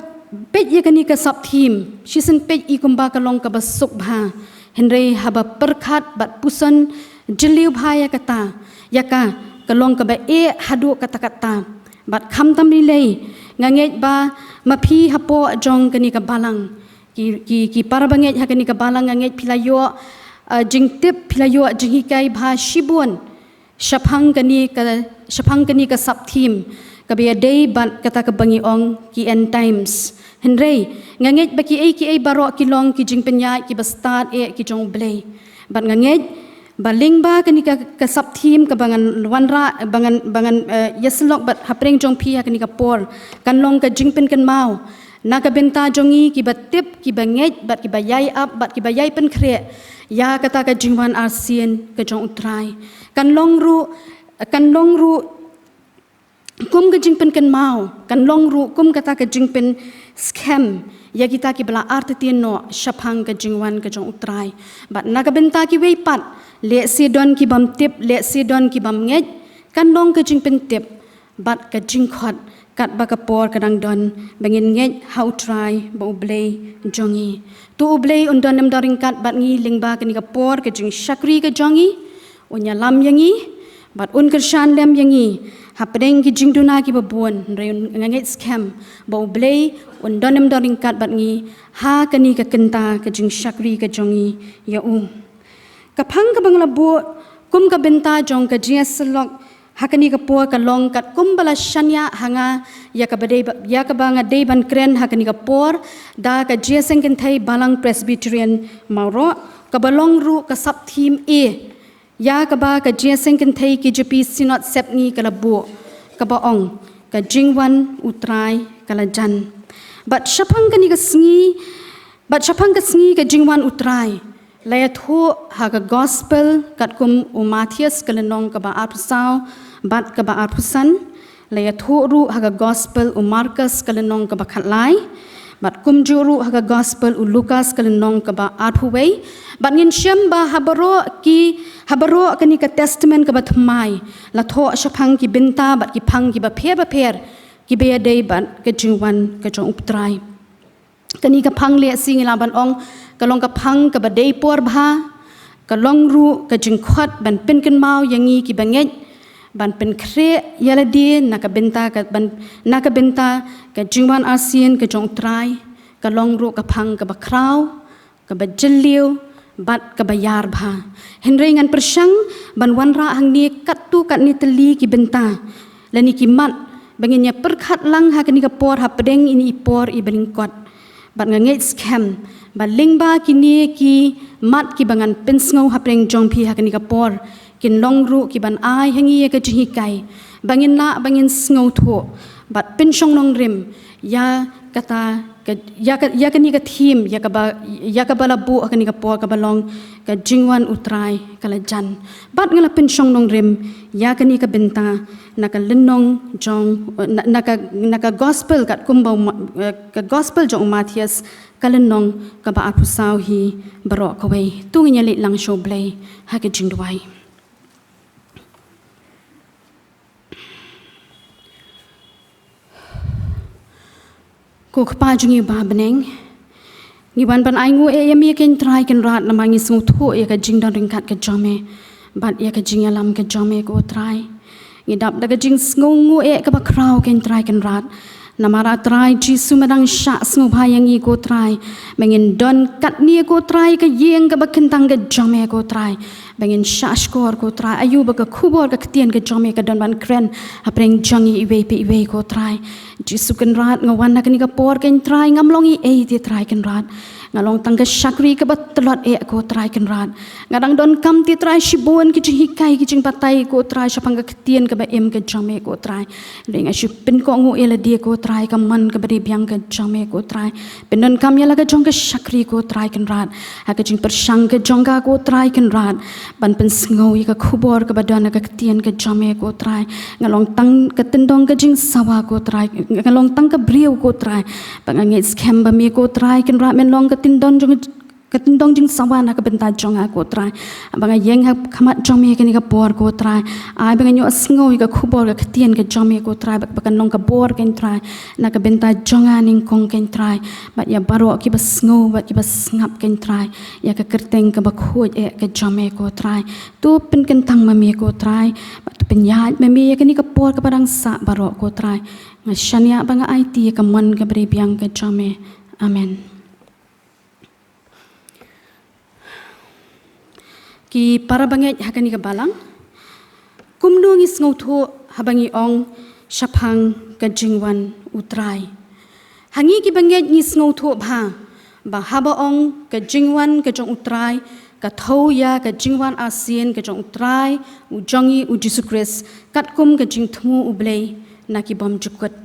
peit ïa kane ka sub theme, shisien peit i kumba ka long kaba suk bha. Hynrei haba pyrkhat bad puson jylliew bha ïa kata, ïa ka, ka long kaba eh haduh katta katta. Bad khamtam lei lei, nga ngeit ba ma phi hapoh jong kane ka balang, ki, ki, ki para bangeit ha kane ka balang, nga ngeit phi la ïoh, uh, jingtip, phi la ïoh jinghikai bha shibun shaphang kane ka, shaphang kane ka sub theme kaba ïadei bad kata kaba ngi ong ki end times. Hynrei nga ngeit ba kiei kiei baroh ki long ki jingpynïaid kiba stad eh ki jong U Blei. Bad nga ngeit ba lyngba kane ka, ka sub theme kaba ngan wanrah, ba ngan, ba ngan, eh, ïasyllok bad hapdeng jong phi ha kane ka por kan long ka jingpynkynmaw na ka bynta jong ngi kiba tip, kiba ngeit bad kiba ïai ap bad kiba ïai pynkhreh ïa kata ka jingwan arsien ka jong U Trai. Kan long ruh, kan long ruh kum ka jingpynkynmaw, kan long ruh kum kata ka jingpynskhem ïa kita kiba la artatien noh shaphang ka jingwan ka jong U Trai. Bad na ka bynta kiwei pat, lehse don kibym tip, lehse don kibym ngeit, kan long ka jingpyntip bad ka jingkhot katba ka por ka dang don ba ngin ngeit ha U Trai ba U Blei jong ngi. To U Blei un don ym don ryngkat bad ngi lyngba kane ka por ka jingshakri ka jong ngi, un ïalam ïa ngi bad un kyrshan lem ïa ngi hapdeng ki jingduna kiba bun. Hynrei nga ngeit skhem ba U Blei un don ym don ryngkat bad ngi ha kane ka kynta ka jingshakri ka jong ngi ïa U. Ka phang kaba nga la buh kum ka bynta jong ka jingïasyllok ha kane ka por ka long katkum ba la shaniah ha nga ïa kaba dei ba, ïa kaba nga dei ban kren ha kane ka por da ka Jingïaseng Kynthei Balang Presbyterian Mawroh, kaba long ruh ka sub theme A ïa kaba ka Jingïaseng Kynthei K J P Synod Sepngi ka la buh, kaba ong, Ka Jingwan U Trai ka la jan. Bad shaphang kane ka sngi, bad shaphang ka sngi Ka Jingwan U Trai, la ïathuh ha ka Gospel katkum u Mathaios ka lynnong kaba arphew saw bad kaba arphew san, la ïathuh ruh ha ka Gospel u Markos ka lynnong kaba khatlai, bad kumjuh ruh ha ka Gospel u Lukas ka lynnong kaba arphew wei. Bad ngin shem ba ha baroh ki, ha baroh kane ka Testament kaba thymmai, la thoh shaphang ki bynta bad ki phang kiba pher bapher kiba ïadei bad ka jingwan ka jong U Trai. Kane ka phang lehse ngi lah ban ong ka long ka phang kaba dei por bha, ka long ruh ka jingkhot ban pynkynmaw ïa ngi kiba ngeit ban pynkhreh ïa lade na ka bynta ka, ban, na ka bynta ka jingwan arsien ka jong U Trai. Ka long ruh ka phang kaba khraw, kaba jylliew bad kaba ïar bha. Hynrei ngan pyrshang ban wanrah hangne katto katne tylli ki bynta lane ki mat ba ngin ïa pyrkhat lang ha kane ka por hapdeng ine i por iba lyngkot. Bad nga ngeit skhem ba lyngba kine ki mat kiba ngan pynsngew hapdeng jong phi ha kane ka por, kin long ruh kiban ai ha ngi ïa ka jinghikai ba ngin lah, ba ngin sngewthuh bad pynshong nongrim ïa kata ka, ïa ka, ïa kane ka theme ïa kaba, ïa kaba la buh ha kane ka por kaba long Ka Jingwan U Trai ka la jan. Bad nga la pynshong nongrim ïa kane ka bynta na ka lynnong jong, na, na ka, na ka Gospel katkum ba u Ma-, eh, ka Gospel jong u Mathaios ka lynnong kaba arphew saw hi baroh kawei. To ngin ïa leit lang sha U Blei ha ka jingduwai. Ko Kpa jong ngi uba ha bneng, ngi wan ban ainguh eh ïa me Kynrad Trai Kynrad namar ngi sngewthuh ïa ka jingdon ryngkat ka jong me bad ïa ka jingïalam ka jong me ko Trai. Ngi dap da ka jingsngewnguh eh kaba khraw Kynrad Trai Kynrad Namar A Trai Jisu, me dang shah sngewbha ïa ngi ko Trai, ba ngin don katne ko Trai ka ïing kaba kyntang ka jong me ko Trai, ba ngin shah shkor ko Trai, aïu ba ka khubor ka ktien ka jong me ka don ban kren hapdeng jong ngi iwei pa iwei ko Trai. Jisu Kynrad, nga wan ha kane ka por ko Trai, ngam long ei ei te Trai Kynrad. Nga long tang ka shakri kaba tlot eh ko Trai Kynrad. Nga dang donkam te Trai shibun ki jinghikai ki jingbatai ko Trai shaphang ka ktien kaba im ka jong me ko Trai. Hynrei nga shu pynkohnguh ïa lade ko Trai, ka mon kaba dei biang ka jong me ko Trai. Pyndonkam ïa la ka jong ka shakri ko Trai Kynrad, ha ka jingpyrshang ka jong ka ko Trai Kynrad, ban pynsngew ïa ka khubor kaba don ha ka ktien ka jong me ko Trai. Nga long tang ka tyndong ka jingsawa ko Trai, nga long tang ka briew ko Trai, ba nga ngeit skhem ba me ko Trai Kynrad men long ka tyndong jong, ka tyndong jingsawa na ka bynta jong nga ko Trai. Ba nga ïeng ha khmat jong me kane ka por ko Trai, ai ba ngan ïohsngew ïa ka khubor ka ktien ka jong me ko Trai, ba, ba kan long ka bor ko Trai na ka bynta jong nga nyngkong ko Trai, bad ïa baroh kiba sngew bad kiba sngap ko Trai, ïa ka kyrteng kaba khuid eh ka jong me ko Trai. To pynkyntang ma me ko Trai, bad to pynïaid ma me ïa kane ka por kaba dang sah baroh ko Trai. Nga shaniah ba nga aiti ïa ka mon kaba dei biang ka jong me. Amen. Ki para bangeit ha kane ka balang, kumno ngi sngewthuh haba ngi ong shaphang ka jingwan U Trai? Ha ngi ki bangeit ngi sngewthuh bha ba haba ong ka jingwan ka jong U Trai, ka thew ïa ka jingwan arsien ka jong U Trai u jong ngi U Jisu Khrist, katkum ka jingthmu U Blei na ki bymjukut.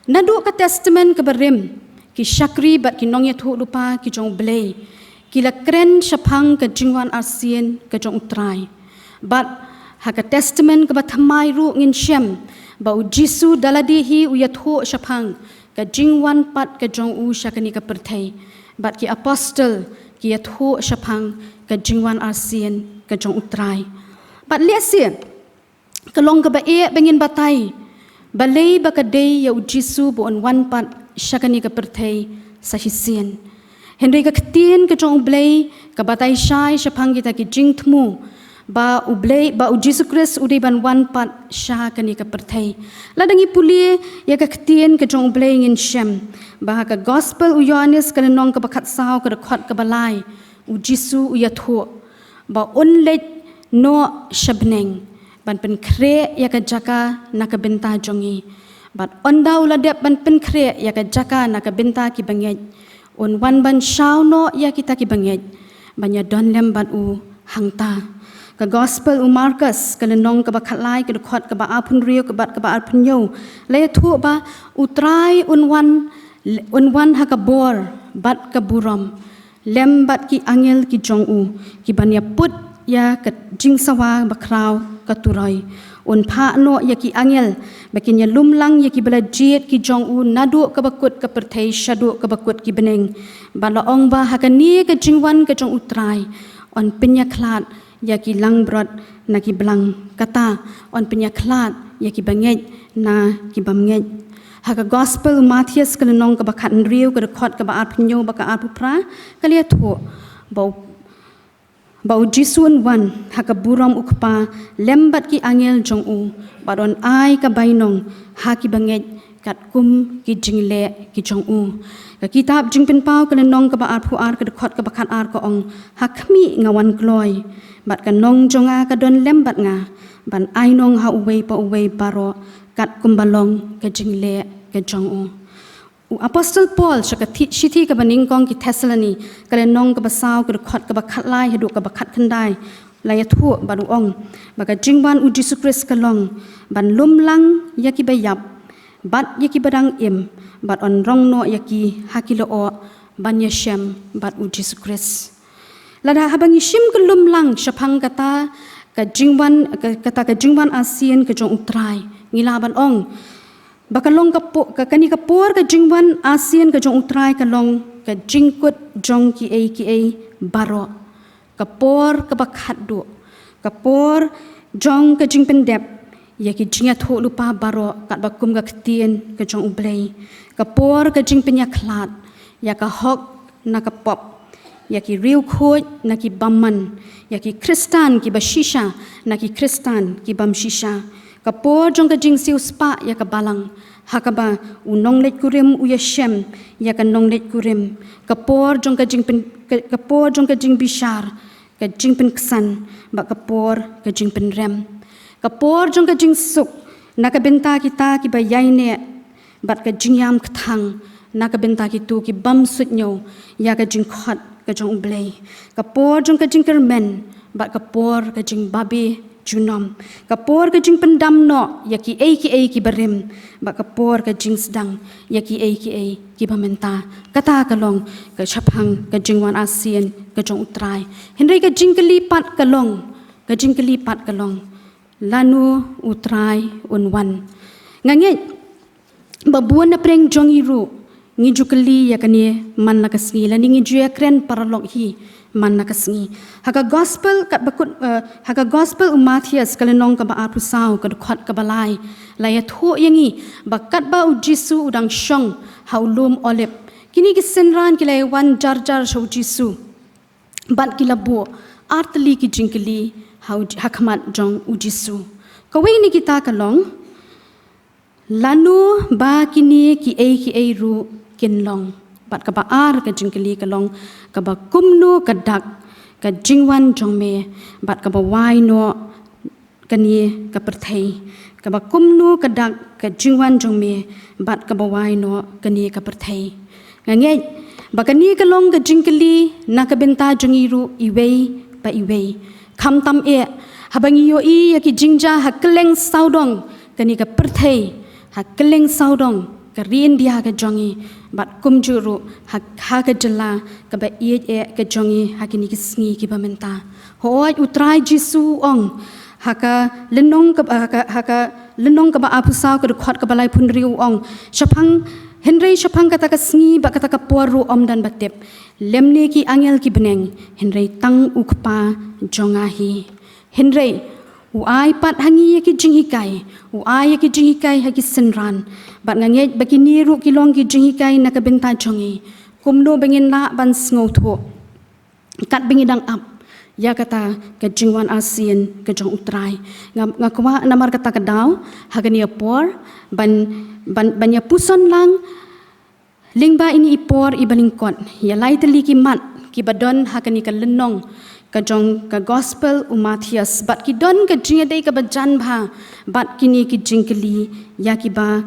Naduh ka Testament kaba rim, ki shakri bad ki nongïathuhlypa ki jong U Blei ki la kren shaphang ka jingwan arsien ka jong U Trai. Bad ha ka Testament kaba thymmai ruh ngin shem ba U Jisu da lade hi u ïathuh shaphang ka jingwan pat ka jong u sha kane ka pyrthei. Bad ki apostol ki ïathuh shaphang ka jingwan arsien ka jong U Trai. Bad lehse ka long kaba eh ba ngin batai balei ba ka dei ïa U Jisu ba un wan pat sha kane ka pyrthei sa shisien. Hynrei ka ktien ka jong U Blei ka batai shai shaphang kita ki jingthmu ba U Blei, ba U Jisu Khrist u dei ban wan pat sha kane ka pyrthei. Lada ngi pule ïa ka ktien ka jong U Blei ngin shem ba ha ka Gospel u Ïohannes ka lynnong kaba khatsaw ka dkhot kaba lai, U Jisu u ïathuh ba un leit noh sha bneng ban pynkhreh ïa ka jaka na ka bynta jong ngi. Bad ynda u la dep ban pynkhreh ïa ka jaka na ka bynta ki bangeit, un wan ban shaw noh ïa kita ki bangeit ban ïadon lem bad u hangta. Ka Gospel u Markos ka lynnong kaba khatlai ka dkhot kaba arphew hynriew bad kaba arphew hynñiew la ïathuh ba U Trai un wan, un wan ha ka bor bad ka burom lem bad ki angel ki jong u, ki ban ïa put ïa ka jingsawa bakhraw ka turoi. Un phah noh ïa ki angel ba kin ïa lumlang ïa kiba la jied ki jong u naduh kaba kut ka pyrthei shaduh kaba kut ki bneng. Bad la ong ba ha kane ka jingwan ka jong U Trai, un pynïakhlad ïa ki langbrot na ki blang, kata un pynïakhlad ïa ki bangeit na ki bymngeit. Ha ka Gospel u Mathaios ka lynnong kaba khathynriew ka dkhot kaba arphew hynñiew bad ka arphew phra ka la ïathuh ba U, ba U Jisu un wan ha ka burom U Kpa lem bad ki angel jong u, bad un ai ka bainong ha ki bangeit katkum ki jingleh ki jong u. Ka kitab Jingpynpaw ka lynnong kaba arphew ar ka dkhot kaba khatar ka ong, ha khmih nga wan kloi, bad ka nong jong nga ka don lem bad nga, ban ai nong ha uwei pa uwei baroh katkum ba long ka jingleh ka jong u. U Apostol Paul sha ka thi-, shithi kaba nyngkong ki Thessaloni ka lynnong kaba saw ka dkhot kaba khatlai haduh kaba khatkhyndai la ïathuh bad u ong ba ka jingwan U Jisu Khrist ka long ban lumlang ïa kiba ïap bad ïa kiba dang im, bad un rong noh ïa ki ha ki lyoh ban ïashem bad U Jisu Khrist. Lada haba ngi shim ka lumlang shaphang kata ka jingwan, ka, kata ka jingwan arsien ka jong U Trai, ngi lah ban ong ba ka long ka po-, ka, kane ka por ka jingwan arsien ka jong U Trai ka long ka jingkut jong kiei kiei baroh. Ka por kaba khatduh, ka por jong ka jingpyndep ïa ki jingïathuhlypa baroh katba kum ka ktien ka jong U Blei. Ka por ka jingpynïakhlad ïa ka hok na ka pop, ïa ki riewkhuid na ki bymman, ïa ki Khristan kiba shisha na ki Khristan ki bym shisha. Ka por jong ka jingsiewspah ïa ka balang, Ha kaba u nongleit kurim u ïashem ïa ka nongleit kurim, ka por jong ka jingpyn-, ka, ka por jong ka jingbishar, ka jingpynksan, bad ka por ka jingpynrem. Ka por jong ka jingsuk na ka bynta kita kiba ïaineh, bad ka jingïam kthang na ka bynta kito ki bym suidñiew ïa ka jingkhot ka jong U Blei. Ka por jong ka jingkyrmen, bad ka por ka jingbabe junom. Ka por ka jingpyndam noh ïa kiei kiei kiba rim, bad ka por ka jingsdang ïa kiei kiei kiba mynta. Kata ka long ka shaphang ka jingwan arsien ka jong U Trai. Hynrei ka jingkylli pat ka long, ka jingkylli pat ka long, lano U Trai un wan? Nga ngeit ba bun na pdeng jong ngi ruh ngi ju kylli ïa kane man la ka sngi, lane ngi ju ïakren paralok hi man la ka sngi. Ha ka gospel katba kut, eh, ha ka gospel u Mathaios ka lynnong kaba arphew saw, ka dkhot kaba lai, la ïathuh ïa ngi ba katba U Jisu u dang shong ha u lum Olib, kine ki synran ki la ïawan jar jar sha U Jisu, bad ki la buh artylli ki jingkylli ha u, ha khmat jong U Jisu. Kawei na kita ka long, lano ba kine kiei kiei ruh kin long? Bad kaba ar ka jingkylli ka long, kaba kumno ka dak ka jingwan jong me, bad kaba wai noh kane ka pyrthei? Kaba kumno ka dak ka jingwan jong me, bad kaba wai noh kane ka pyrthei? Nga ngeit ba kane ka long ka jingkylli na ka bynta jong ngi ruh iwei pa iwei. Khamtam eh, haba ngi ïohi ïa ki jingjia ha kylleng sawdong kane ka pyrthei, ha kylleng sawdong ka ri India ka jong ngi, bad kumjuh ruh ha, ha ka jylla kaba ïeit eh ka jong ngi ha kine ki sngi kiba mynta. Hooid, U Trai Jisu u ong ha ka lynnong ka, ha ka, ha ka lynnong kaba arphew saw, ka dkhot kaba laiphew hynriew u ong, shaphang, hynrei shaphang kata ka sngi bad kata ka por ruh ym don ba tip, lymne ki angel ki bneng, hynrei tang U Kpa jong nga hi. Hynrei u ai pat ha ngi ïa ki jinghikai, u ai ïa ki jinghikai ha ki synran. Bad nga ngeit ba kine ruh ki long ki jinghikai na ka bynta jong ngi, kumno ba ngin lah ban sngewthuh katba ngi dang ap ïa kata ka jingwan arsien ka jong U Trai. Nga, nga kwah namar kata ka daw ha kane ka por ban, ban, ban ïa puson lang lyngba ine i por iba lyngkot ïa lai tylli ki mat kiba don ha kane ka lynnong ka jong ka gospel u Mathaios, bad ki don ka jingïadei kaba jan bha bad kine ki jingkylli ïa kiba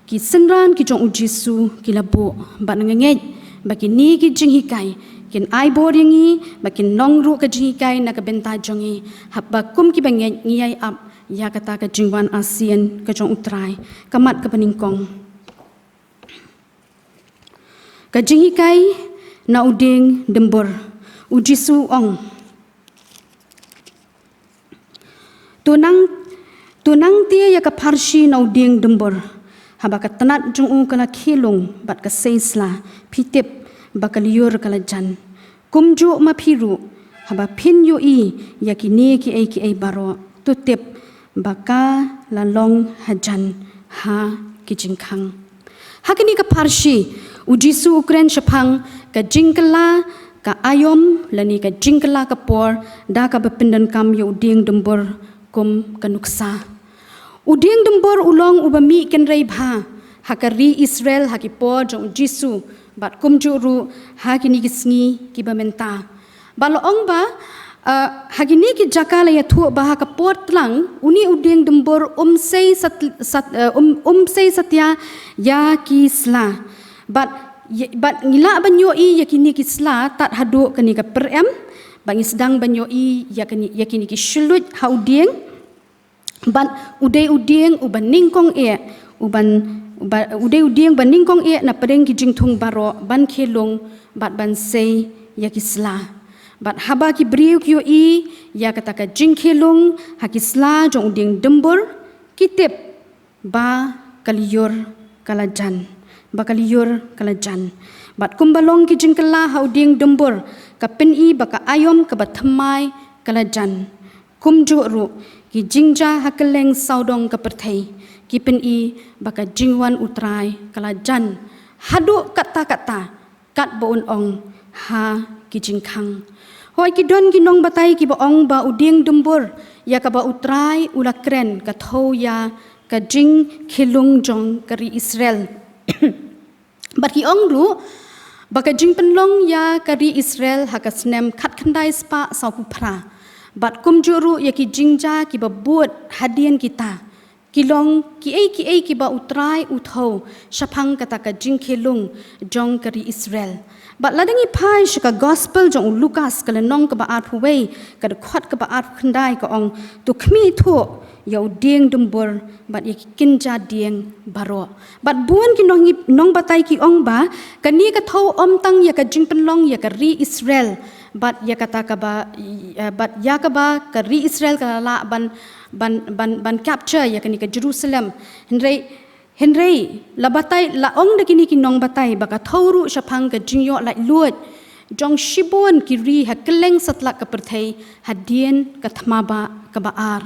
ki synran ki jong U Jisu ki la buh. Bad nga ngeit ba kine ki jinghikai kin ai bor ïa ngi, ba kin long ruh ka jinghikai na ka bynta jong ngi, haba kum kiba ngeit ngi ïai ap ïa kata ka jingwan arsien ka jong U Trai. Ka mat kaba nyngkong, ka jinghikai na u dieng dymbur. U Jisu u ong, to nang, to nang tie ïa ka pharshi na u dieng dymbur. Haba ka tnat jong u ka la khie lung bad ka sei sla, phi tip ba ka lyiur ka la jan. Kumjuh ma phi ruh, haba phin ïohi ïa kine kiei kiei baroh, to tip ba ka la long hajan ha ki jingkhang. Ha kane ka pharshi, U Jisu u kren shaphang ka jingkylla ka aïom lane ka jingkylla ka por da kaba pyndonkam ïa u dieng dymbur kum ka nuksa. U dieng dymbur u long uba mih kynrei bha ha ka ri Israel ha ki por jong U Jisu, bad kumjuh ruh ha kine ki sngi kiba mynta. Ba la ong ba, eh, ha kine ki jaka la ïathuh ba ha ka por tlang une u dieng dymbur um sei sat-, sat-, eh, um, um sei satia ïa ki sla. Bad, bad ngi lah ban ïohi ïa kine ki sla tad haduh kane ka pyrem, bad ngi sdang ban ïohi ïa kine, ïa kine ki shluit ha u dieng. Bad u dei u dieng uba nyngkong eh, uban, uba, u dei u dieng uba nyngkong eh na pdeng ki jingthung baroh ban khie lung bad ban sei ïa ki sla. Bad haba ki briew ki ïohi ïa kata ka jingkhie lung ha ki sla jong u dieng dymbur, ki tip ba ka lyiur ka la jan, ba ka lyiur ka la jan. Bad kumba long ki jingkylla ha u dieng dymbur ka pyni ba ka aïom kaba thymmai ka la jan. Kumjuh ruh ki jingjia ha kylleng sawdong ka pyrthei ki pyni ba ka jingwan U Trai ka la jan haduh katta katta, katba un ong ha ki jingkhang. Hooid, ki don ki nongbatai kiba ong ba u dieng dymbur ïa kaba U Trai u la kren ka thew ïa ka jingkhyllung jong ka ri Israel. Bad ki ong ruh ba ka jingpynlong ïa ka ri Israel ha ka snem khatkhyndai spah sawphew phra bad kumjuh ruh ïa ki jingjia kiba bud hadien kita, ki long kiei kiei kiba U Trai u thew shaphang kata ka jingkhyllung jong ka ri Israel. Bad lada ngi phai sha ka gospel jong u Lukas ka lynnong kaba arphew wei, ka dkhot kaba arphew khyndai ka ong, to khmih thuh ïa u dieng dumbur bad ïa ki kynja dieng baroh. Bad bun ki nong, nongbatai ki ong ba kane ka thew ym tang ïa ka jingpynlong ïa ka ri Israel bad ïa kata kaba, eh, bad ïa kaba ka ri Israel ka la lah ban, ban, ban, ban capture ïa kane ka Jerusalem. Hynrei, hynrei la batai, la ong da kine ki nongbatai ba ka thew ruh shaphang ka jingïoh laitluid jong shibun ki ri ha kylleng satlak ka pyrthei hadien ka thma bah kaba ar.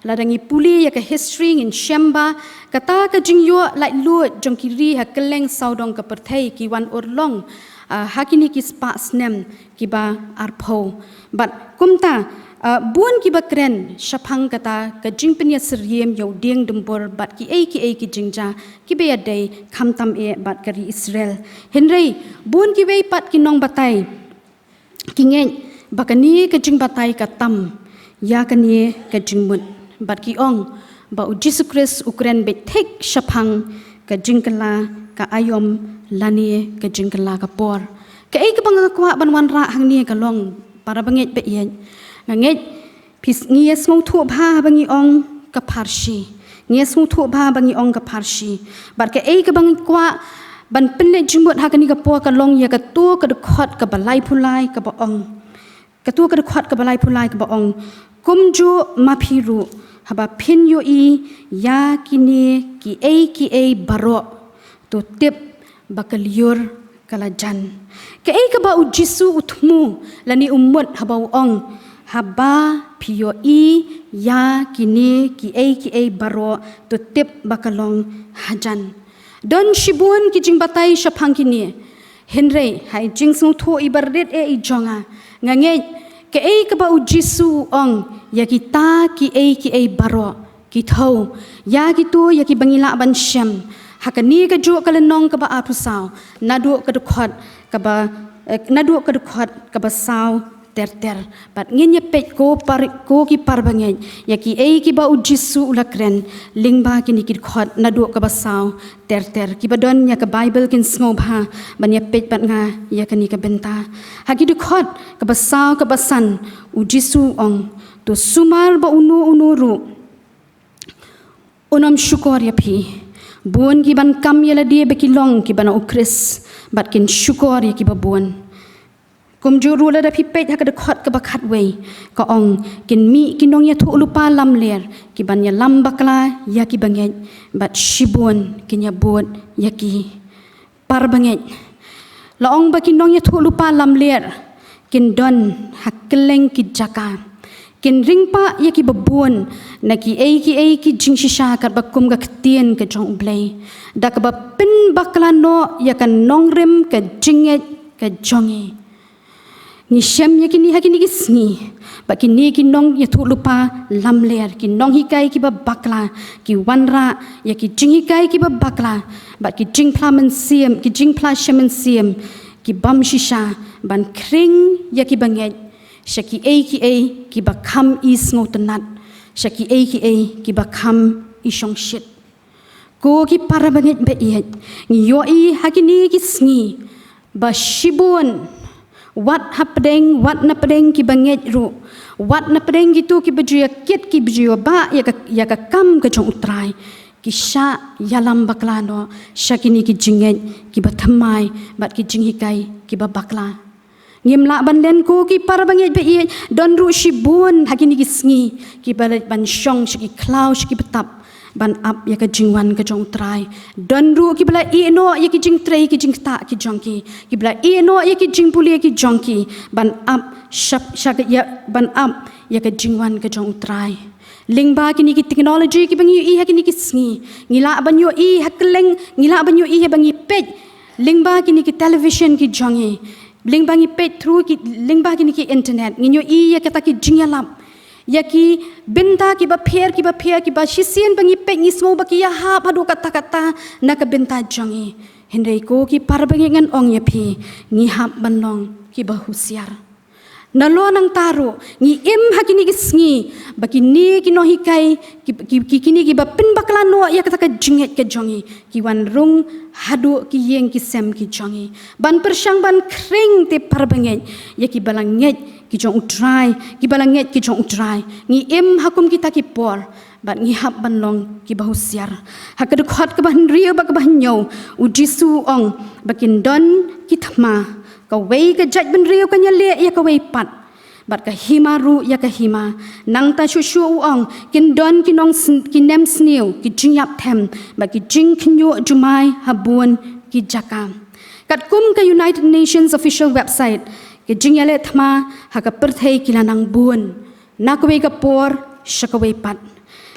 Lada ngi pule ïa ka history ngin shem ba kata ka jingïoh laitluid jong ki ri ha kylleng sawdong ka pyrthei ki wan urlong, ah, ha kine ki spah snem kiba arphew. Bad kumta, ah, bun kiba kren shaphang kata ka jingpynïasyriem ïa u dieng dumbur bad kiei kiei ki jingjia kiba ïadei khamtam eh bad ka ri Israel. Hynrei bun kiwei pat ki nongbatai ki ngeit ba kane ka jingbatai ka tam ïa kane ka jingmut bad ki ong ba U Jisu Khrist u kren beit thik shaphang ka jingkylla ka aïom lane ka jingkylla ka por. Kaei kaba nga kwah ban wanrah hangne ka long, para bangeit ba ïeit, nga ngeit phi, ngi ïa sngewthuh bha haba ngi ong ka pharshi. Ngi ïa sngewthuh bha haba ngi ong ka pharshi. Bad kaei kaba ngi kwah ban pynleit jingmut ha kane ka por ka long ïa kato ka dkhot kaba laiphew lai kaba ong. Kato ka dkhot kaba laiphew lai kaba ong, kumjuh ma phi ruh, haba phin ïohi ïa kine kiei kiei baroh, to tip ba ka lyiur ka la jan. Kaei kaba U Jisu u thmu lane u mut haba u ong, haba phi ïohi ïa kine kiei kiei baroh, to tip ba ka long hajan. Don shibun ki jingbatai shaphang kine. Hynrei ha i jingsngewthuh iba rit eh i jong nga, nga ngeit kaei kaba U Jisu u ong ïa kita kiei kiei baroh, ki thew ïa kito ïa kiba ngi lah ban shem ha kane kajuh ka lynnong kaba arphew saw, naduh ka dkhot kaba, eh, naduh ka dkhot kaba saw ter ter. Bad ngin ïa peit ko para, ko ki para bangeit, ïa kiei kiba U Jisu u la kren lyngba kine ki dkhot naduh kaba saw ter ter. Kiba don ïa ka Baibl kin sngewbha ban ïa peit bad nga ïa kane ka bynta. Ha ki dkhot kaba saw kaba san, U Jisu u ong, to sumar ba uno uno ruh un ym shukor ïa phi. Bun ki ban kam ïa lade ba ki long kiba na U Khrist bad kin shukor ïa kiba bun. Kumjuh ruh lada phi peit ha ka dkhot kaba khatwei, ka ong, kin mih ki nongïathuhlypa lamler ki ban ïalam bakla ïa ki bangeit bad shibun kin ïabud ïa ki. Para bangeit, la ong ba ki nongïathuhlypa lamler kin don ha kylleng ki jaka. Kin ring pah ïa kiba bun na kiei kiei ki jingshisha katba kum ka ktien ka jong U Blei, da kaba pynbakla noh ïa ka nongrim ka jingngeit ka jong ngi. Ngi shem ïa kine ha kine ki sngi ba kine ki nongïathuhlypa lamler, ki nonghikai kiba bakla, ki wanrah ïa ki jinghikai kiba bakla bad ki jingphla mynsiem, ki jingphla sha mynsiem ki bym shisha ban khring ïa ki bangeit sha kiei kiei kiba kham i sngewtynnat, sha kiei kiei kiba kham i shongshit. Ko ki para bangeit ba ïeit, ngi ïohi ha kine ki sngi ba shibun, wat hapdeng, wat napdeng ki bangeit ruh, wat napdeng kito kiba ju ïa kit, kiba ju ïa bah ïa ka, ïa ka kam ka jong U Trai, ki shah ïalam bakla noh sha kine ki jingngeit kiba thymmai bad ki jinghikai kiba bakla. Ngim lah ban len ko ki para bangeit ba ïeit, don ruh shibun ha kine ki sngi kiba leit ban shong sha ki khlaw sha ki btap ban ap ïa ka jingwan ka jong U Trai. Don ruh kiba la ïeh noh ïa ki jingtrei ki jingktah ki jong ki, kiba la ïeh noh ïa ki jingpule ki jong ki ban ap shap, sha ka ïa, ban ap ïa ka jingwan ka jong U Trai. Lyngba kine ki technology kiba ngi ïohi ha kine ki sngi, ngi lah ban ïohi ha kylleng, ngi lah ban ïohi haba ngi peit lyngba kine ki television ki jong ngi, lyngba ngi peit through ki, lyngba kine ki internet, ngi ïohi ïa kata ki jingïalap ïa ki bynta kiba pher, kiba pher, kiba shisien ba ngi peit ngi sngew ba ki ïahap haduh katta katta na ka bynta jong ngi. Hynrei ko ki parabangeit ngan ong ïa phi, ngi hap ban long kiba husiar. Nalor nangta ruh, ngi im ha kine ki sngi, ba kine ki nonghikai, ki, ki, ki, kine kiba pynbakla noh ïa kata ka jingngeit ka jong ngi, ki wan rung haduh ki ïing ki sem ki jong ngi. Ban pyrshang ban khring te parabangeit, ïa kiba la ngeit ki jong U Trai, kiba la ngeit ki jong U Trai. Ngi im ha kum kita ki por, bad ngi hap ban long kiba husiar. Ha ka dkhot kaba hynriew bad kaba hynñiew, U Jisu u ong, ba kin don ki thma, kawei ka jaitbynriew kan ïaleh ïa kawei pat, bad ka hima ruh ïa ka hima. Nangta shuh shuh u ong, kin don ki nong sn-, ki nemsniew, ki jingïap them, bad ki jingkhynñiuh jumai ha bun ki jaka. Katkum ka United Nations official website, ki jingïaleh thma ha ka pyrthei ki la nang bun, na kawei ka por sha kawei pat.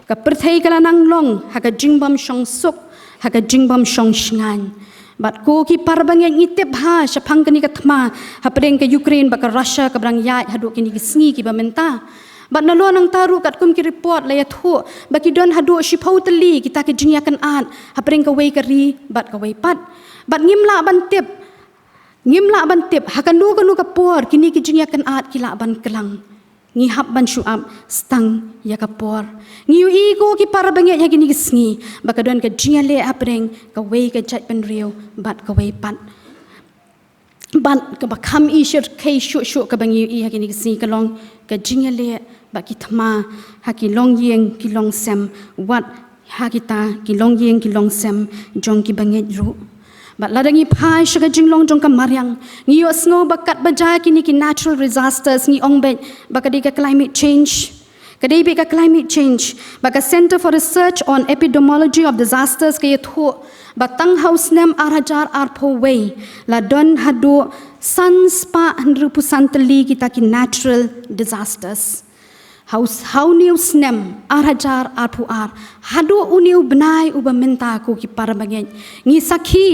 Ka pyrthei ka la nang long ha ka jingbym shong suk, ha ka jingbym shong shngaiñ. Bad ko ki parabangeit, ngi tip bha shaphang kane ka thma hapdeng ka Ukraine bad ka Russia kaba dang ïaid haduh kine ki sngi kiba mynta. Bad nalor nangta ruh katkum ki report la ïathuh ba ki don haduh shiphew tylli kita ki jingïakynad hapdeng kawei ka ri bad kawei pat. Bad ngim lah ban tip, ngim lah ban tip ha kano kano ka por kine ki jingïakynad ki lah ban klang. Ngi hap ban shu ap stang ïa ka por. Ngi ïohi ko ki parabangeit ha kine ki sngi ba ka don ka jingïaleh hapdeng kawei ka jaitbynriew bad kawei pat. Bad kaba kham i shyrkhei shuh shuh kaba ngi ïohi ha kine ki sngi ka long ka jingïaleh bad ki thma ha ki longïing ki longsem, wat ha kita ki longïing ki longsem jong ki bangeit ruh. Bad lada ngi phai sha ka jinglong jong ka mariang, ngi ïohsngew ba katba jia kine ki natural disasters, ngi ong beit ba ka dei ka climate change. Ka dei beit ka climate change. Bad ka Center for Research on Epidemiology of Disasters ka ïathuh ba tang ha u snem ar hajar arphew wei la don haduh san spah hynriewphew san tylli kita ki natural disasters. Ha u s-, ha une u snem ar hajar arphew ar haduh une u bnai uba mynta, ko ki parabangeit, ngi sakhi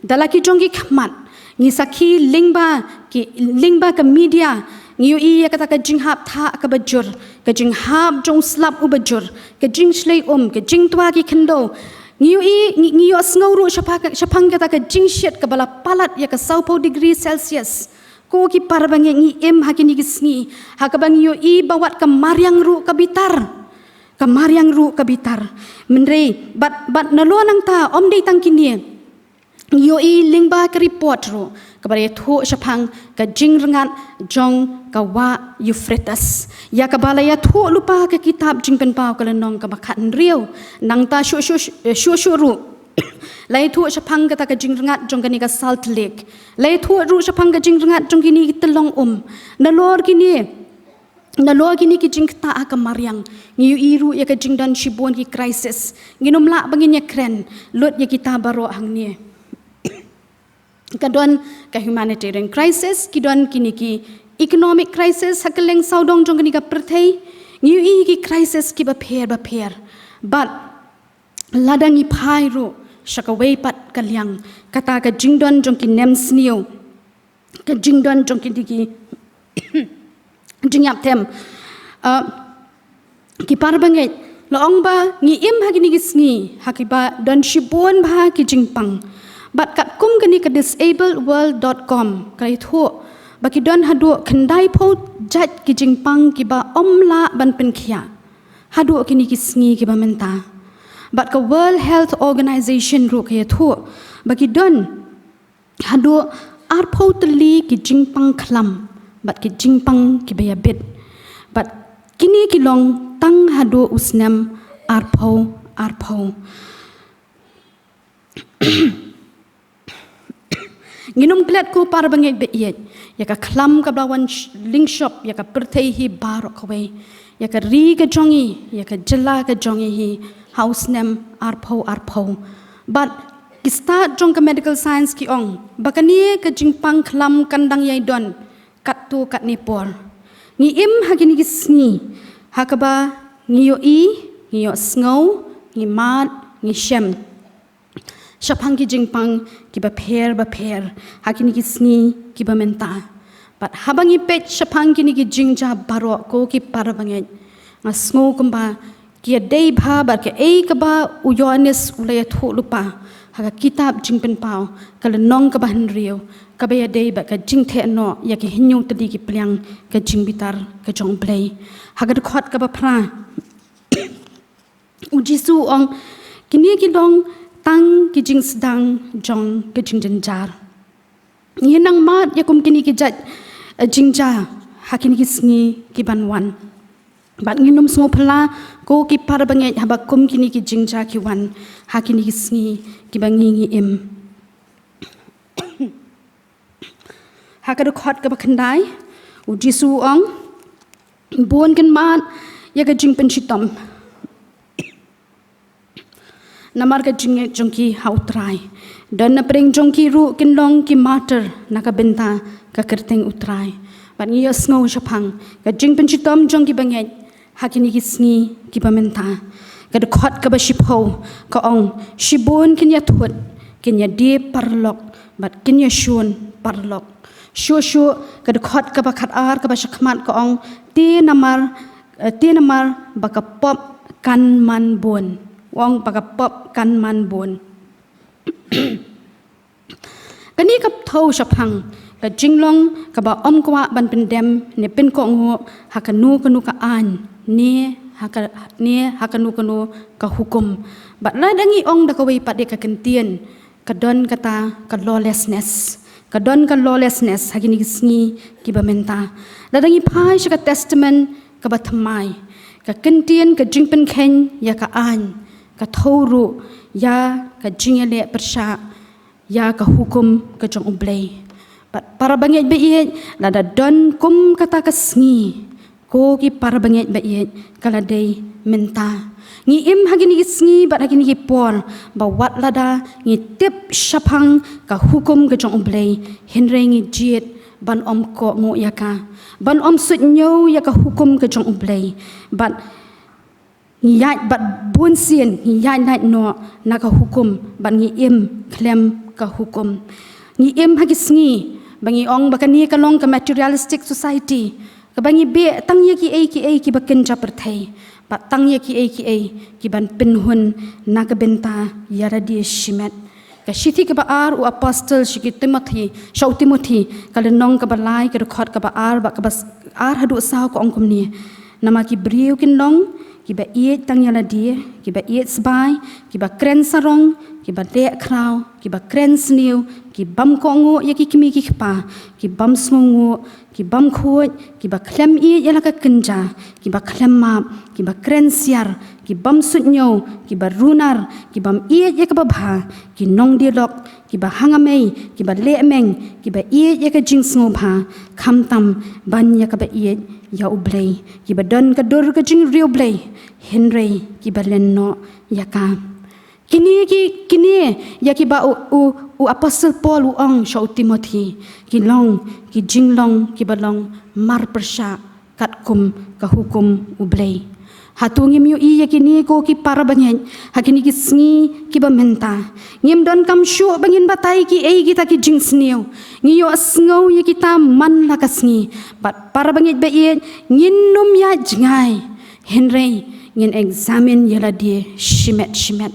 da la ki jong ki khmat, ngi sakhi lyngba ki, lyngba ka media, ngi ïohi ïa kata ka jinghap thah kaba jur, ka jinghap jong u slap uba jur, ka jingshlei um, ka jingtwa ki khyndew. Ngi ïohi, ngi, ngi ïohsngew ruh shaphang, shaphang kata ka jingshit kaba la palat ïa ka sawphew degree Celsius. Ko ki parabangeit, ngi im ha kine ki sngi ha kaba ngi ïohi ba wat ka mariang ruh ka bitar. Ka mariang ruh ka bitar. Hynrei bad, bad nalor nangta ym dei tang kine. Ngi ïohi lyngba ka report ruh kaba la ïathuh shaphang ka jingrngat jong ka wah Euphrates, ïa kaba la ïathuh lypa ha ka kitab Jingpynpaw ka lynnong kaba khathynriew. Nangta shuh shuh, shuh shuh ruh la ïathuh shaphang kata ka jingrngat jong kane ka Salt Lake. La ïathuh ruh shaphang ka jingrngat jong kine ki tyllong um. Nalor kine, nalor kine ki jingktah ha ka mariang, ngi ïohi ruh ïa ka jingdon shibun ki crisis. Ngin ym lah ba ngin ïakren lut ïa kita baroh hangne. Ka don ka humanitarian crisis, ki don kine ki economic crisis ha kylleng sawdong jong kane ka pyrthei. Ngi ïohi ki crisis kiba pher bapher. Bad lada ngi phai ruh sha kawei pat ka liang, kata ka jingdon jong ki nemsniew, ka jingdon jong kine ki jingïap them. Uh, ki parabangeit, la ong ba ngi im ha kine ki sngi ha kiba don shibun bha ki jingpang. Bad katkum kane ka disabledworld dot com ka ïathuh ba ki don haduh khyndaiphew jait ki jingpang kiba ym lah ban pynkhiah haduh kine ki sngi kiba mynta. Bad ka World Health Organization ruh ka ïathuh ba ki don haduh arphew tylli ki jingpang khlam bad ki jingpang kiba ïabit. Bad kine ki long tang haduh u snem arphew arphew. Ngin ym klet, ko parabangeit ba ïeit, ïa ka khlam kaba la wan sh-, lyngshop ïa ka pyrthei hi baroh kawei, ïa ka ri ka jong ngi, ïa ka jylla ka jong ngi hi ha u snem arphew arphew. Bad ki stad jong ka medical science ki ong ba kane ka jingpang khlam kan dang ïai don katto katne por. Ngi im ha kine ki sngi ha kaba ngi ïohi, ngi ïohsngew, ngi mad, ngi shem shaphang ki jingpang kiba pher bapher ha kine ki sngi kiba mynta. Bad haba ngi peit shaphang kine ki jingjia baroh, ko ki parabangeit, Nga sngew kumba ki ïadei bha bad kaei kaba u Ïoannis u la ïathuh lypa ha ka kitab Jingpynpaw, ka lynnong kaba hynriew, kaba ïadei bad ka jingtheh noh ïa ki hynñiew tylli ki pliang ka jingbitar ka jong U Blei. Ha ka dkhot kaba phra, U Jisu u ong, kine ki long tang ki jingsdang jong ka jingjynjar. Ngin nang mad ïa kum kine ki jait, eh, jingjia ha kine ki sngi ki ban wan. Bad ngin ym sngewphylla ko ki para bangeit haba kum kine ki jingjia ki wan ha kine ki sngi kiba ngi ngi im. Ha ka dkhot kaba khyndai, U Jisu u ong, bun kin mad ïa ka jingpynshitom. Namar ka jingngeit jong ki ha U Trai. Don napdeng jong ki ruh kin long ki martyr na ka bynta ka kyrteng U Trai. Bad ngi ïohsngew shaphang ka jingpynshitom jong ki bangeit ha kine ki sngi kiba mynta. Ka dkhot kaba shiphew ka ong, shibun kin ïathut, kin ïadie paralok bad kin ïashun paralok. Shuh shuh ka dkhot kaba khatar kaba shakhmat ka ong, te namar, eh, te namar ba ka pop kan man bun. U ong ba ka pop kan man bun. Kane ka thew shaphang ka jinglong kaba ym kwah ban pyndem ne pynkohnguh ha kano kano ka aiñ ne ha ka, ne ha kano kano ka hukum. Bad lada ngi ong da kawei pat de ka kyntien, ka don kata ka lawlessness. Ka don ka lawlessness ha kine ki sngi kiba mynta. Lada ngi phai sha ka Testament kaba thymmai, ka kyntien ka jingpynkheiñ ïa ka aiñ ka thew ruh ïa ka jingïaleh pyrshah ïa ka hukum ka jong U Blei. Bad para bangeit ba ïeit, lada don kum kata ka sngi, ko ki para bangeit ba ïeit, ka la dei mynta. Ngi im ha kine ki sngi bad ha kine ki por ba wat lada ngi tip shaphang ka hukum ka jong U Blei, hynrei ngi jied ban ym kohnguh ïa ka, ban ym suidñiew ïa ka hukum ka jong U Blei. Bad ngi ïaid bad bun sien, ngi ïaid lait noh na ka hukum, bad ngi im khlem ka hukum. Ngi im ha ki sngi ba ngi ong ba kane ka long ka materialistic society, kaba ngi beh tang ïa kiei kiei kiba kynja pyrthei, bad tang ïa kiei kiei kiban pynhun na ka bynta ïa lade shimet. Ka shithi kaba ar u apostol sha ki Timothi, sha u Timothi, ka lynnong kaba lai, ka dkhot kaba ar bad kaba s-, ar haduh saw ka ong kumne. Namar ki briew kin long kiba ïeit tang ïa lade, kiba ïeit sbai, kiba kren sarong, kiba leh khraw, kiba kren sniew, ki bym kohnguh ïa ki kmie ki kpa, ki bym sngewnguh, ki bym khuid, kiba khlem ïeit ïa la ka kynja, kiba khlem map, kiba kren siar, ki bym suidñiew, kiba runar, ki bym ïeit ïa kaba bha, ki nongdialog, kiba hangamei, kiba lehmeng, kiba ïeit ïa ka jingsngewbha, khamtam ban ïa kaba ïeit ïa U Blei, kiba don ka dur ka jingriewblei, hynrei kiba len noh ïa ka. Kine ki, kine ïa kiba u, u, u apostol Paul u ong sha u Timothi, ki long ki jinglong kiba long marpyrshah katkum ka hukum U Blei. Hato ngim ïohi ïa kine ko ki para bangeit ha kine ki sngi kiba mynta? Ngim donkam shuh ba ngin batai kiei kita ki jingsniew. Ngi ïohsngew ïa kita man la ka sngi. Bad para bangeit ba ïeit, ngin ym ïaid jngai, hynrei ngin examine ïa lade shimet shimet.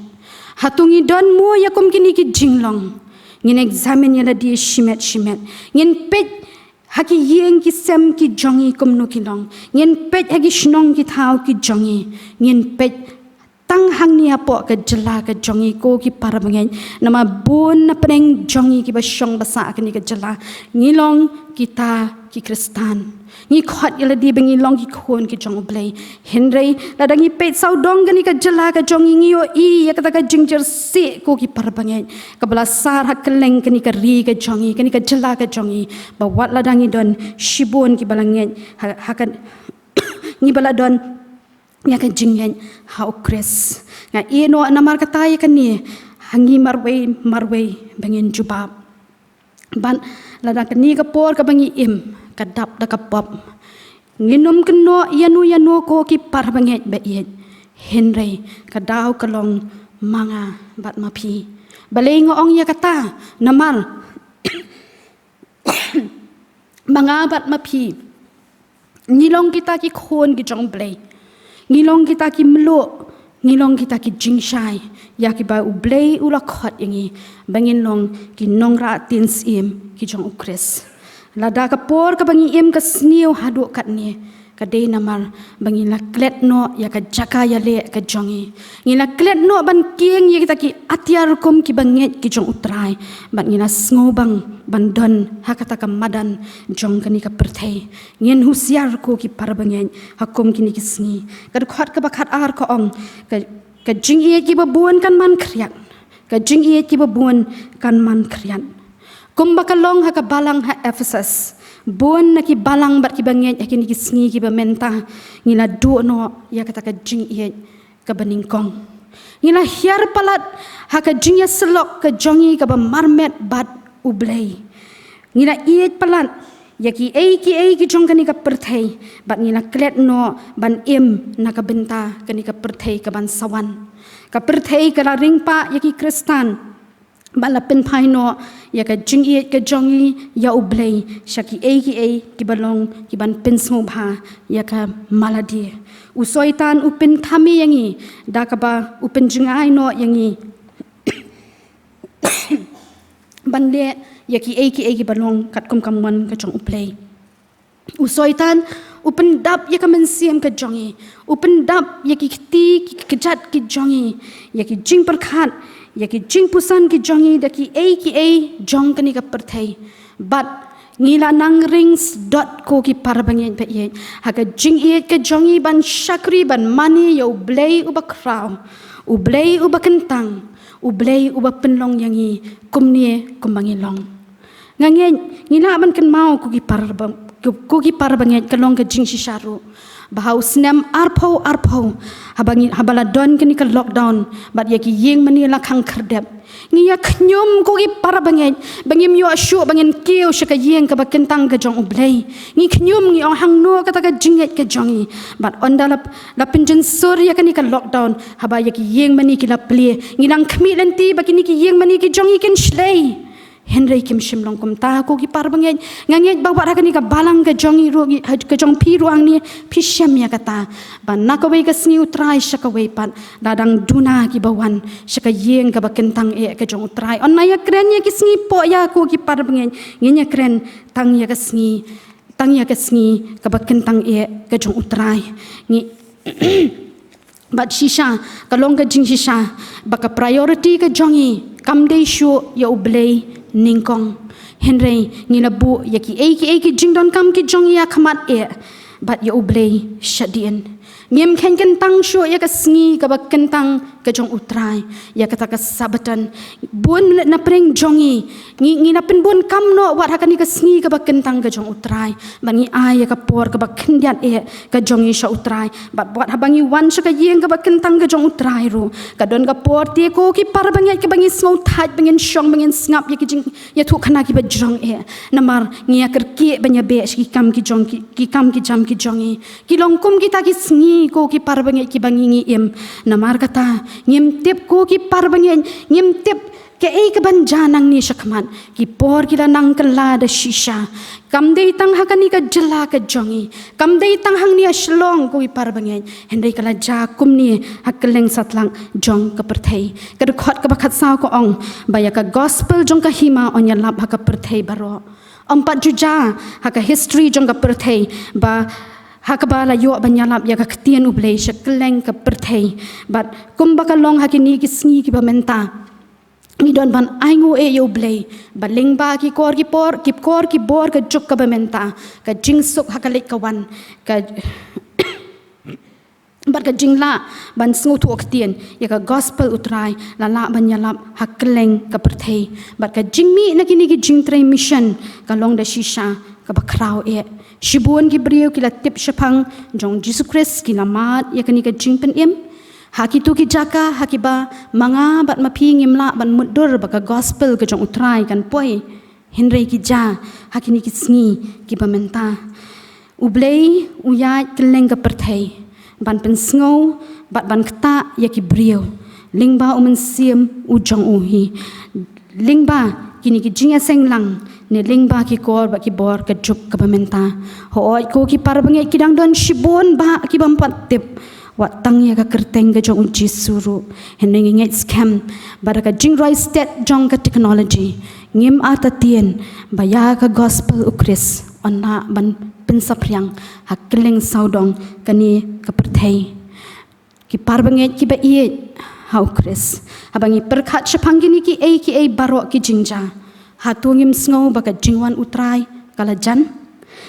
Hato ngi don mo ïa kum kine ki jinglong? Ngin examine ïa lade shimet shimet. Ngin peit ha ki ïing ki sem ki jong ngi kumno ki long. Ngin peit ha ki shnong ki thaw ki jong ngi. Ngin peit tang hangne hapoh ka jylla ka jong ngi ko ki para bangeit. Namar bun na pdeng jong ngi kiba shong ba sah ha kane ka jylla, ngi long kita ki Khristan. Ngi khot ïa lade ba ngi long ki khun ki jong U Blei. Hynrei lada ngi peit sawdong kane ka jylla ka jong ngi, ngi ïohi ïa kata ka jingjyrsieh ko ki para bangeit, kaba la sar ha kylleng kane ka ri ka jong ngi, kane ka jylla ka jong ngi, ba wat lada ngi don shibun kiba la ngeit ha, ha ka, ngi ba la don ïa ka jingngeit ha U Khrist. Nga ïehnoh namar kata ïa kane ha ngi marwei marwei ba ngin jubab. Bad lada kane ka por kaba ngi im ka dap da ka pop, ngin ym kynnoh ïano ïano ko ki para bangeit ba ïeit. Hynrei ka daw ka long ma nga bad ma phi. Balei nga ong ïa kata? Namar ma nga bad ma phi, ngi long kita ki khun ki jong U Blei. Ngi long kita ki mluh, ngi long kita ki jingshai ïa kiba U Blei u la khot ïa ngi ba ngin long ki nongrah tien syiem ki jong U Khrist. Lada ka por kaba ngi im ka sniew haduh katne, ka dei namar ba ngi la klet noh ïa ka jaka ïaleh ka jong ngi. Ngi la klet noh ban kieng ïa kita ki atiar kum kiba ngeit ki jong U Trai, bad ngi la sngewbang ban don ha kata ka madan jong kane ka pyrthei. Ngin husiar ko ki parabangeit ha kum kine ki sngi. Ka dkhot kaba khatar ka ong, ka, ka jingïeit kiba bun kan man khriat. Ka jingïeit kiba bun kan man khriat. Kumba ka long ha ka balang ha Ephesus, bun na ki balang bad kiba ngeit ha kine ki sngi kiba mynta, ngi la duh noh ïa kata ka jingïeit kaba nyngkong. Ngi la hiar palat ha ka jingïasyllok ka jong ngi kaba marmet bad U Blei. Ngi la ïeit palat ïa kiei kiei ki jong kane ka pyrthei, bad ngi la klet noh ban im na ka bynta kane ka pyrthei kaban sa wan. Ka pyrthei ka la ring pah ïa ki Khristan, bad la pynphai noh ïa ka jingïeit ka jong ngi ïa U Blei sha kiei kiei kiba long kiban pynsngewbha ïa ka malade. U Soitan u pynthame ïa ngi da kaba u pynjngai noh ïa ngi ban leh ïa kiei kiei kiba long katkum ka mon ka jong U Blei. U Soitan u pyndap ïa ka mynsiem ka jong ngi, u pyndap ïa ki kti ki kjat ki jong ngi, ïa ki jingpyrkhat, ïa ki jingpuson ki jong ngi da kiei kiei jong kane ka pyrthei. Bad ngi la nang ring sdot ko ki parabangeit ba ïeit ha ka jingïeit ka jong ngi ban shakri ban mane ïa U Blei uba khraw, U Blei uba kyntang, U Blei uba pynlong ïa ngi kumne kumba ngi long. Nga ngeit ngi lah ban kynmaw ko ki parabang-, ko, ko ki parabangeit, ka long ka jingshisha ruh ba ha u snem arphew arphew, haba ngi, haba la don kane ka lockdown bad ïa ki ïing mane la khang khyrdep, ngi ïa khñium ko ki parabangeit ba ngim ïoh shuh ba ngin kiew sha ka ïing kaba kyntang ka jong U Blei. Ngi khñium, ngi ong hangno kata ka jingngeit ka jong ngi. Bad ynda la, la pynjynsur ïa kane ka lockdown, haba ïa ki ïing mane ki la plie, ngi nang khmih lynti ba kine ki ïing mane ki jong ngi kin shlei. Hynrei kim shym long kumta ko ki parabangeit. Nga ngeit ba wat ha kane ka balang ka jong ngi ruh, ka jong phi ruh hangne, phi shem ïa kata ba na kawei ka sngi U Trai sha kawei pat la dang duna kiba wan sha ka ïing kaba kyntang eh ka jong U Trai. Ynda ïa kren ïa ki sngi pok ïa ko ki parabangeit, ngin ïa kren tang ïa ka sngi, tang ïa ka sngi kaba kyntang eh ka jong U Trai. Ngi bad shisha, ka long ka jingshisha ba ka priority ka jong ngi kam dei shuh ïa U Blei nyngkong. Hynrei ngi la buh ïa kiei kiei ki jingdonkam ki jong ngi ha khmat eh bad ïa U Blei shadien. Ngim kheiñ kyntang shuh ïa ka sngi kaba kyntang ka jong U Trai, ïa kata ka Sabbaton. Bun na pyrshah jong ngi, ngi, ngi la pynbun kam noh wat ha kane ka sngi kaba kyntang ka jong U Trai, bad ngi ai ïa ka por kaba khyndiat eh ka jong ngi sha U Trai. Bad wat haba ngi wan sha ka ïing kaba kyntang ka jong U Trai ruh, ka don ka por te ko ki parabangeit kaba ngi sngewthait ba ngin shong ba ngin sngap ïa ki jingïathuhkhana kiba jrong eh. Namar ngi ïa kyrkieh ban ïa beh sha ki kam ki jong ki, ki kam ki jam ki jong ngi. Ki long kum kita ki sngi ko ki parabangeit kiba ngi ngi im. Namar kata, ngim tip ko ki parabangeit, ngim tip kaei kaban jia nangne shakhmat. Ki por ki la nang kylla da shisha. Kam dei tang ha kane ka jylla ka jong ngi, kam dei tang hangne ha Shillong ko ki parabangeit, hynrei ka la jia kumne ha kylleng satlak jong ka pyrthei. Ka dkhot kaba khatsaw ka ong ba ïa ka gospel jong ka hima yn ïalap ha ka pyrthei baroh. Ym pat ju jia ha ka history jong ka pyrthei ba ha kaba la ïoh ban ïalap ïa ka ktien U Blei sha kylleng ka pyrthei. Bad kumba ka long ha kine ki sngi kiba mynta, ngi don ban ainguh eh ïa U Blei ba lyngba ki kor ki por, ki kor ki bor ka juk kaba mynta, ka jingsuk ha ka leit ka wan, ka bad ka jinglah ban sngewthuh ktien ïa ka gospel U Trai la lah ban ïalap ha kylleng ka pyrthei. Bad ka jingmih na kine ki jingtrei mission ka long da shisha kaba khraw eh. Shibun ki briew ki la tip shaphang jong Jisu Khrist, ki la mad ïa kane ka jingpynim. Ha kito ki jaka ha kiba ma nga bad ma phi ngim lah ban mutdur ba ka gospel ka jong U Trai kan poi, hynrei ki jia ha kine ki sngi kiba mynta. U Blei u ïaid kylleng ka pyrthei ban pynsngew bad ban ktah ïa ki briew lyngba u Mynsiem u jong u hi, lyngba kine ki jingïaseng lang ne lyngba ki kor bad ki bor ka juk kaba mynta. Hooid ko ki parabangeit, ki dang don shibun bah ki bym pat tip. wat tang ïa ka kyrteng ka jong u Jisu ruh. Hynrei ngi ngeit skhem ba da ka jingroi stet jong ka technology ngim artatien ba ïa ka gospel u Khrist yn lah ban pynsaphriang ha kylleng sawdong kane ka pyrthei. Ki parabangeit kiba ïeit ha u Khrist, haba ngi pyrkhat shaphang kine kiei kiei baroh ki jingjia, hato ngim sngew ba ka jingwan u Trai ka la jan?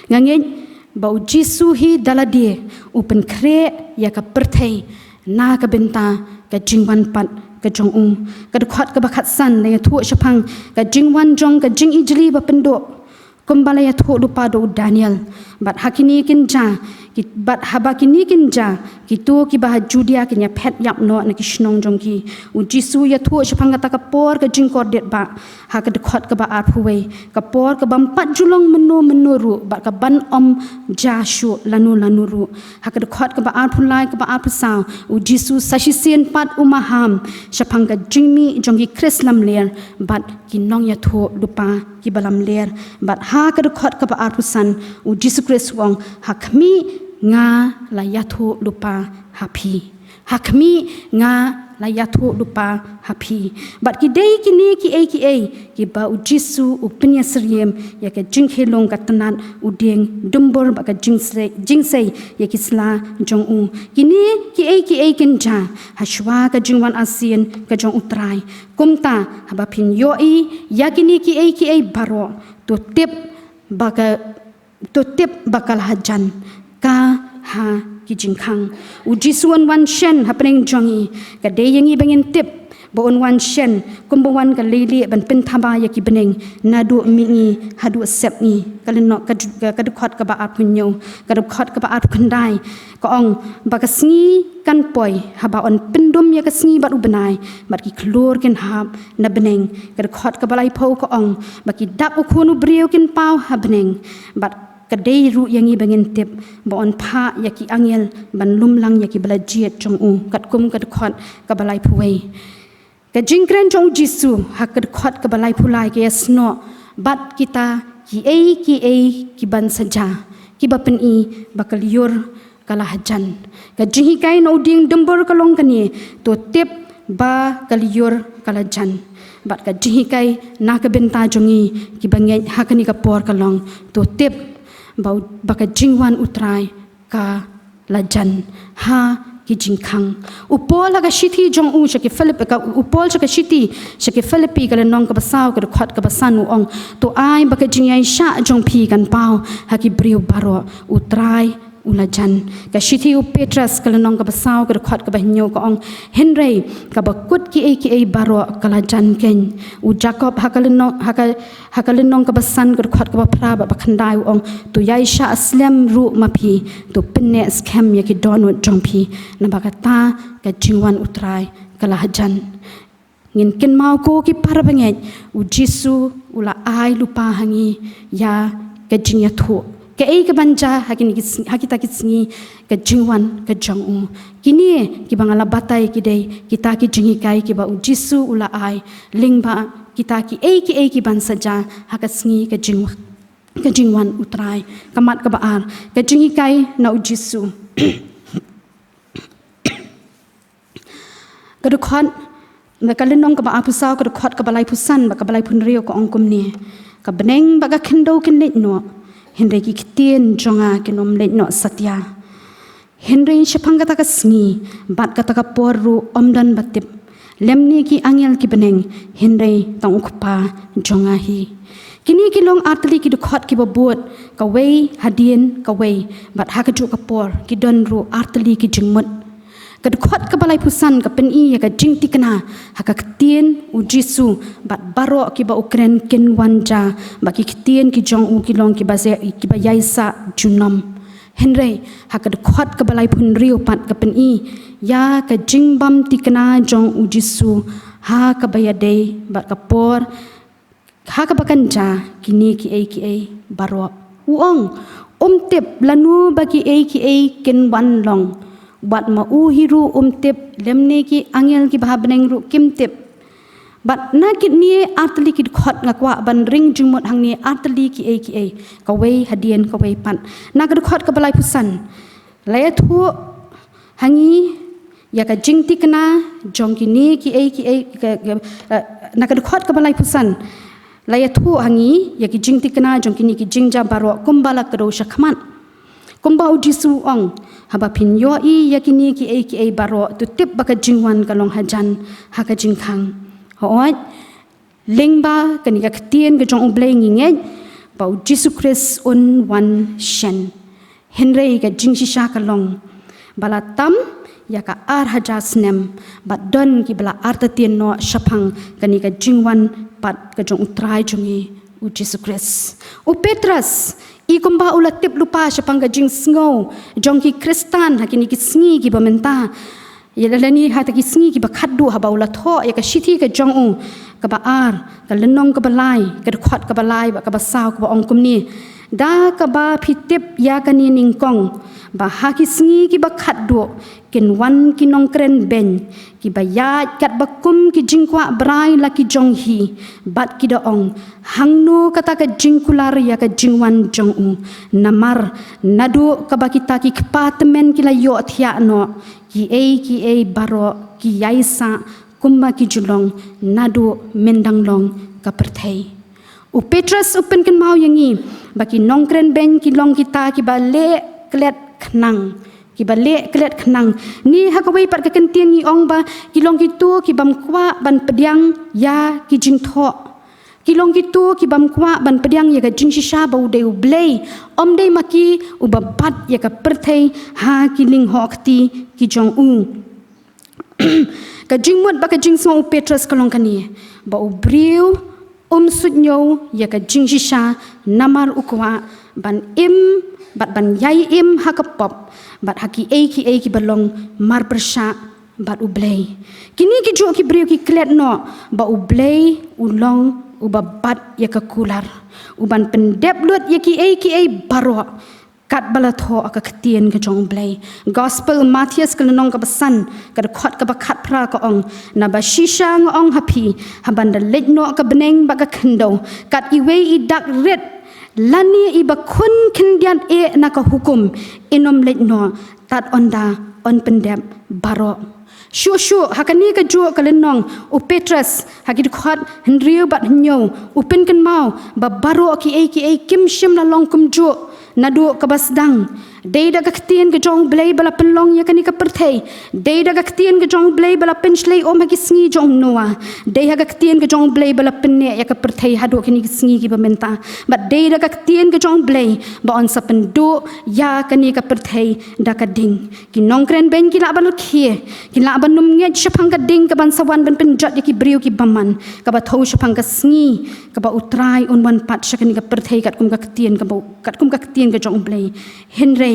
Nga ngeit ba u Jisu hi da lade u pynkhreh ïa ka pyrthei na ka bynta ka jingwan pat ka jong u. Ka dkhot kaba khatsan la ïathuh shaphang ka jingwan jong ka jingijli ba pynduh, kumba la ïathuh lypa da u Daniel. Bad ha kine kin jia, ki, bad haba kine kin jia, kito kiba ha Judia kin ïaphet ïap noh na ki shnong jong ki. U Jisu u ïathuh shaphang kata ka por ka jingkordit ba ha ka dkhot kaba arphew wei, ka por kaba ym pat ju long mynno mynno ruh bad kaban ym jia shuh lano lano ruh. Ha ka dkhot kaba arphew lai, kaba arphew saw, u Jisu sa shisien pat u maham shaphang ka jingmih jong ki Khrist lamler bad ki nongïathuh lypa kiba lamler. Bad ha ka dkhot kaba arphew san, u Jisu Khrist u ong, ha khmih nga la ïathuh lypa ha phi. Ha khmih nga la ïathuh lypa ha phi. Bad ki dei kine kiei kiei kiba u Jisu u pynïasyriem ïa ka jingkhyllung ka tnat u dieng dumbur bad ka jingsei, jingsei ïa ki sla jong u. Kine kiei kiei kin jia ha shuwa ka jingwan arsien ka jong u Trai. Kumta haba phin ïohi ïa kine kiei kiei baroh, to tip ba ka, to tip ba ka la hajan ka ha ki jingkhang. U Jisu un wan shen hapdeng jong ngi. Ka dei ïa ngi ba ngin tip ba un wan shen kumba wan ka leilieh ban pynthaba ïa ki bneng naduh mihngi haduh sepngi. Ka lynnong, ka, ka, ka dkhot kaba arphew hynñiew, ka dkhot kaba arphew khyndai ka ong ba ka sngi kan poi haba yn pyndum ïa ka sngi bad u bnai, bad ki khlur kin hap na bneng. Ka dkhot kaba laiphew ka ong ba ki dak u Khun u briew kin paw ha bneng. Bad ka dei ruh ïa ngi ba ngin tip ba yn phah ïa ki angel ban lum lang ïa kiba la jied jong u, katkum ka dkhot kaba laiphew wei. Ka jingkren jong u Jisu ha ka dkhot kaba laiphew lai ka ïasnoh bad kita kiei kiei kiban sa jia, kiba pyni ba ka lyiur ka la hajan. Ka jinghikai na u dieng dumbur ka long kane, to tip ba ka lyiur ka la jan. Bad ka jinghikai na ka bynta jong ngi kiba ngeit ha kane ka por ka long, to tip ba, ba ka jingwan u Trai ka la jan ha ki jingkhang. U Paul ha ka shithi jong u sha ki Philip, ka, u Paul sha ka shithi sha ki Philippi ka lynnong kaba saw ka dkhot kaba san u ong, to ai ba ka jingïaishah jong phi kan paw ha ki briew baroh, u Trai u la jan. Ka shithi u Petros ka lynnong kaba saw ka dkhot kaba hynñiew ka ong, hynrei kaba kut kiei kiei baroh ka la jan keiñ. U Jakob ha ka lynnong, ha ka ha ka lynnong kaba san ka dkhot kaba phra bad ba khyndai u ong, to ïaishah slem ruh ma phi, to pynneh skhem ïa ki dohnud jong phi, naba kata ka jingwan u Trai ka la hajan. Ngin kynmaw ko ki parabangeit, u Jisu u la ai lypa ha ngi ïa ka jingïathuh kaei kaban jia ha kine ki sng-, ha kita ki sngi ka jingwan ka jong u. Kine kiba nga la batai ki dei kita ki jinghikai kiba u Jisu u la ai lyngba kita kiei kiei kiban sa jia ha ka sngi ka jingwan, ka jingwan u Trai. Ka mat kaba ar, ka jinghikai na u Jisu. Ka dkhot, na ka lynnong kaba arphew saw ka dkhot kaba laiphew san bad kaba laiphew hynriew ka ong kumne, ka bneng bad ka khyndew kin leit noh, hynrei ki ktien jong nga kin ym leit noh satia. Hynrei shaphang kata ka sngi bad kata ka por ruh ym don ba tip, lymne ki angel ki bneng, hynrei tang u Kpa jong nga hi. Kine ki long artylli ki dkhot kiba bud, kawei hadien kawei, bad ha kajuh ka por ki don ruh artylli ki jingmut. Ka dkhot kaba laiphew san ka pyni ïa ka jingthikna ha ka ktien u Jisu, bad baroh kiba u kren kin wan jia, bad ki ktien ki jong u ki long kiba ïai-, kiba ïaisah junom. Hynrei ha ka dkhot kaba laiphew hynriew pat ka pyni ïa ka jingbym thikna jong u Jisu ha kaba ïadei bad ka por ha kaba kan jia kine kiei kiei baroh. U ong, um tip lano ba kiei kiei kin wan long. Wat ma u hi ruh um tip, lymne ki angel kiba ha bneng ruh kim tip. Bad na kine artylli ki dkhot nga kwah ban ring jingmut hangne artylli kiei kiei, kawei hadien kawei pat. Na ka dkhot kaba laiphew san, la ïathuh ha ngi ïa ka jingtikna jong kine ki ei ki ei ka, ka, eh, na ka dkhot kaba laiphew san la ïathuh ha ngi ïa ki jingtikna jong kine ki jingjia baroh kumba la kdew shakhmat. Kumba u Jisu u ong, haba phin ïohi ïa kine ki ei ki ei baroh to tip ba ka jingwan ka long hajan ha ka jingkhang. Hooid, lyngba kane ka ktien ka jong U Blei ngi ngeit ba u Jisu Khrist un wan shen. Hynrei ka jingshisha ka long ba la tam ïa ka ar hajar snem bad don kiba la artatien noh shaphang kane ka jingwan pat ka jong U Trai jong ngi u Jisu Khrist. U Petros, i kumba u la tip lypa shaphang ka jingsngew jong ki Khristan ha kine ki sngi kiba mynta, ïa lane ha kata ki sngi kiba khatduh haba u la thoh ïa ka shithi ka jong u kaba ar, ka lynnong kaba lai, ka dkhot kaba lai bad kaba saw kaba ong kumne: Da kaba phi tip ïa kane nyngkong, ba ha ki sngi kiba khatduh kin wan ki nongkren beiñ, kiba ïaid katba kum ki jingkwah brai la ki jong hi, bad ki da ong, hangno kata ka jingkular ïa ka jingwan jong u? Namar naduh kaba kita ki kpa tymmen ki la ïohthiah noh, ki ei ki ei baroh ki ïaisah kumba ki ju long naduh myndang long ka pyrthei. U Petros u pynkynmaw ïa ngi ba ki nongkren beiñ ki long kita kiba leh klet khnang, kiba leh klet khnang. Ni ha kawei pat ka kyntien ngi ong ba ki long kito ki bym kwah ban pdiang ïa ki jingthoh. Ki long kito ki bym kwah ban pdiang ïa ka jingshisha ba u dei U Blei, ym dei ma ki uba bat ïa ka pyrthei ha ki lyngngoh kti ki jong u. Ka jingmut bad ka jingsngew u Petros ka long kane, ba u briew um suidñiew ïa ka jingshisha namar u kwah ban im bad ban ïai im ha ka pop bad ha ki ei ki ei kiba long marpyrshah bad U Blei. Kine ki juh ki briew ki klet noh ba U Blei u long uba bat ïa ka kular, uban pyndep lut ïa ki ei ki ei baroh, katba la thoh ha ka ktien ka jong U Blei. Gospel Mathaios ka lynnong kaba san, ka dkhot kaba khatphra ka ong, naba shisha nga ong ha phi, haban da leit noh ka bneng bad ka khyndew, kat iwei i dak rit lane iba khun khyndiat eh na ka hukum, in ym leit noh tad ynda yn pyndep baroh. Shuh shuh ha kane ka juh ka lynnong u Petros ha ki dkhot hynriew bad hynñiew u pynkynmaw ba baroh ki ei ki ei kim shym la long kumjuh naduh kaba sdang. Dei da ka ktien ka jong U Blei ba la pynlong ïa kane ka pyrthei. Dei da ka ktien ka jong U Blei ba la pynshlei um ha ki sngi jong u Noah. Dei ha ka ktien ka jong U Blei ba la pynneh ïa ka pyrthei haduh kine ki sngi kiba mynta. Bad dei da ka ktien ka jong U Blei ba yn sa pynduh ïa kane ka pyrthei da ka ding. Ki nongkren beiñ ki lah ban rkhie, ki lah ban ym ngeit shaphang ka ding kaban sa wan ban pynjot ïa ki briew ki bymman, kaba thew shaphang ka sngi kaba U Trai un wan pat sha kane ka pyrthei katkum ka ktien kaba, katkum ka ktien ka jong U Blei. Hynrei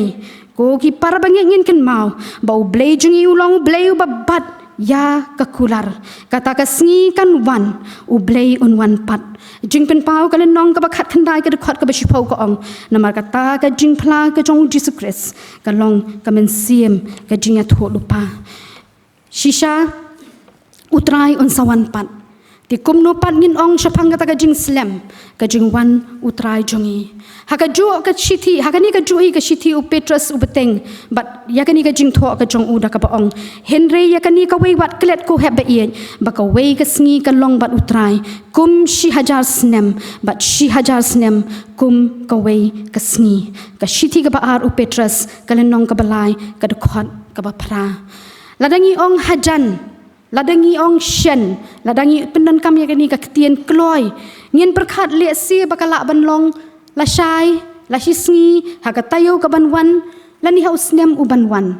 ko ki para bangeit, ngin kynmaw ba U Blei jong ngi u long U Blei uba bat ïa ka kular. Kata ka sngi kan wan, U Blei un wan pat. Jingpynpaw ka lynnong kaba khatkhyndai ka dkhot kaba shiphew ka ong, namar kata ka jingphla ka jong U Jisu Khrist ka long ka mynsiem ka jingïathuhlypa. Shisha U Trai un sa wan pat. Te kumno pat ngin ong shaphang kata ka jingslem ka jingwan U Trai jong ngi? Ha ka juh ka shithi, ha kane ka juh hi ka shithi u Petros u bteng bad ïa kane ka jingthoh ka jong u da kaba ong, hynrei ïa kane kawei wat klet, ko hep ba ïeit, ba kawei ka sngi ka long bad U Trai kum shi hajar snem, bad shi hajar snem kum kawei ka sngi. Ka shithi kaba ar u Petros ka lynnong kaba lai ka dkhot kaba phra. Lada ngi ong hajan, lada ngi ong shen, lada ngi pyndonkam ïa kane ka ktien kloi, ngin pyrkhat lehse ba ka lah ban long lashai, lashisngi, ha ka taïew kaban wan, lane ha u snem uban wan.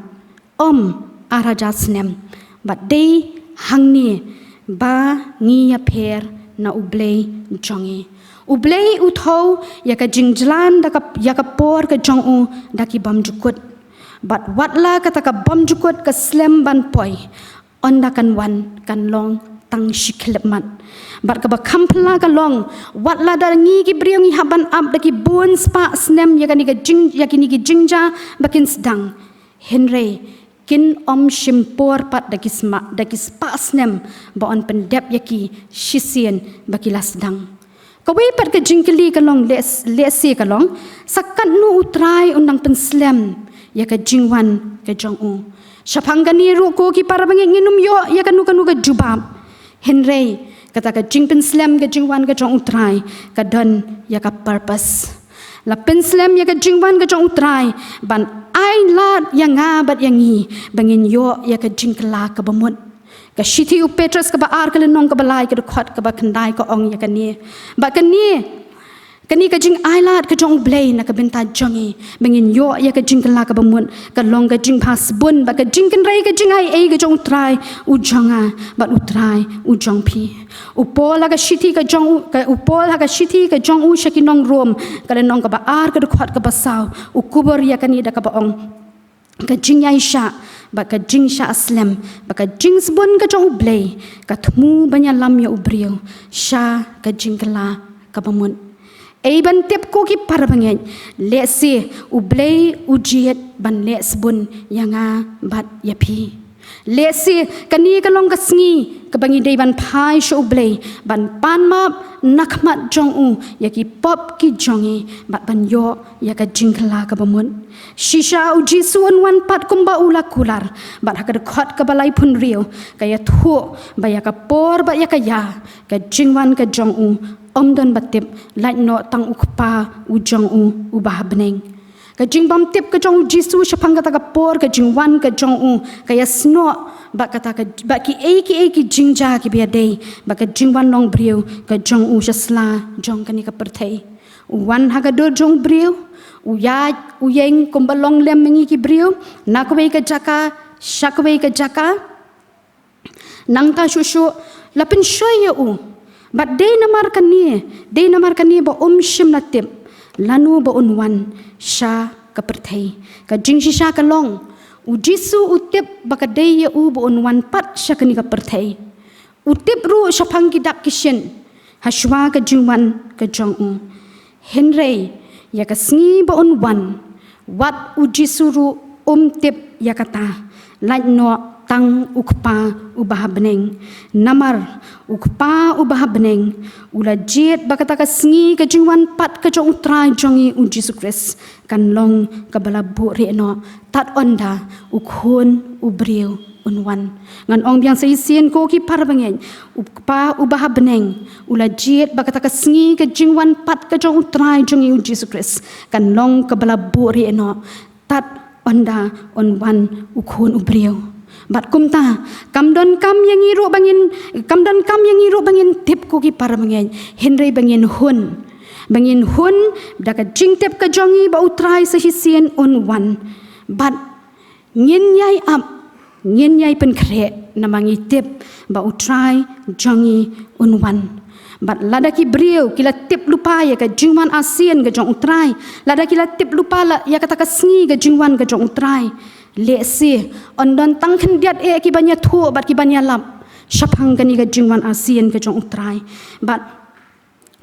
Ym, ar hajar snem. Bad dei hangne ba ngi ïapher na U Blei jong ngi. U Blei u thew ïa ka jingjlan da ka, ïa ka por ka jong u da ki bymjukut. Bad watla kata ka bymjukut ka slem ban poi, ynda kan wan kan long tang shi khyllipmat. Bad kaba kham phylla ka long, watla da ngi ki briew ngi hap ban ap da ki bun spah snem ïa kane ka jing, ïa kine ki jingjia ba kin sdang, hynrei kin ym shim por pat da ki sma, da ki spah snem ba yn pyndep ïa ki shisien ba ki la sdang. Kawei pat ka jingkylli ka long, leh, lehse ka long, sa katno U Trai un nang pynslem ïa ka jingwan ka jong u? Shaphang kane ruh ko ki para bangeit ngin ym ïoh ïa kano kano ka jubab. Hynrei kata ka jingpynslem ka jingwan ka jong U Trai ka don ïa ka purpose. La pynslem ïa ka jingwan ka jong U Trai ban ai lad ïa nga bad ïa ngi ba ngin ïoh ïa ka jingkylla kaba mut. Ka shithi u Petros kaba ar ka lynnong kaba lai ka dkhot kaba khyndai ka ong ïa kane. Ba kane, kane ka jingai lad ka jong U Blei na ka bynta jong ngi ba ngin ïoh ïa ka jingkylla kaba mut ka long ka jingbha sbun bad ka jingkynrei ka jingai ei ka jong U Trai u jong nga bad U Trai u jong phi. U Paul ha ka shithi ka jong u, ka, u Paul ha ka shithi ka jong u sha ki nong Rom ka lynnong kaba ar ka dkhot kaba saw u kubur ïa kane da kaba ong, ka jingïaishah bad ka jingshah slem bad ka jingsbun ka jong U Blei ka thmu ban ïalam ïa u briew sha ka jingkylla kaba mut. Ei ban tip ko ki para bangeit, lehse U Blei u jied ban leh sbun ïa nga bad ïa phi. Lehse kane ka long ka sngi kaba ngi dei ban phai sha U Blei ban pan map na khmat jong u ïa ki pop ki jong ngi bad ban ïoh ïa ka jingkylla kaba mut. Shisha U Jisu un wan pat kumba u la kular bad ha ka dkhot kaba laiphew hynriew ka ïathuh ba ïa ka por bad ïa ka ïa ka jingwan ka jong u ym don ba tip lait noh tang U Kpa u jong u uba ha bneng. Ka jingbymtip ka jong U Jisu shaphang kata ka por ka jingwan ka jong u ka ïasnoh bad kata ka, bad kiei kiei ki jingjia kiba ïadei bad ka jingwan long briew ka jong u sha sla jong kane ka pyrthei. U wan ha ka dur jong u briew, u ïaid u ïeng kumba long lem ma ngi ki briew na kawei ka jaka sha kawei ka jaka. Nangta shuh shuh la pynshoi ïa u. Bad dei namar kane, dei namar kane ba um shym la tip lano ba un wan sha ka pyrthei. Ka jingshisha ka long, U Jisu u tip ba ka dei ïa u ba un wan pat sha kane ka pyrthei. U tip ruh shaphang ki dak ki shin ha shuwa ka jingwan ka jong u. Hynrei ïa ka sngi ba un wan, wat U Jisu ruh um tip ïa kata, lait noh tang U Kpa uba ha bneng. Namar U Kpa uba ha bneng u la jied ba kata ka sngi ka jingwan pat ka jong U Trai jong ngi U Jisu Khrist kan long kaba la buhrieh noh tad ynda U Khun u briew un wan. Ngan ong biang sa shisien ko ki para bangeit, U Kpa uba ha bneng u la jied ba kata ka sngi ka jingwan pat ka jong U Trai jong ngi U Jisu Khrist kan long kaba la buhrieh noh tad ynda un wan U Khun u briew. Bad kumta kam donkam ïa ngi ruh ba ngin, kam donkam ïa ngi ruh ba ngin tip ko ki para bangeit, hynrei ba ngin hun, ba ngin hun da ka jingtip ka jong ngi ba U Trai sa shisien un wan. Bad ngin ïai ap, ngin ïai pynkhreh namar ngi tip ba U Trai jong ngi un wan. Bad lada ki briew ki la tip lypa ïa ka jingwan arsien ka jong U Trai, lada ki la tip lypa la ïa kata ka sngi ka jingwan ka jong U Trai, lehse yn don tang khyndiat eh ki ban ïathuh bad ki ban ïalap shaphang kane ka jingwan arsien ka jong U Trai. Bad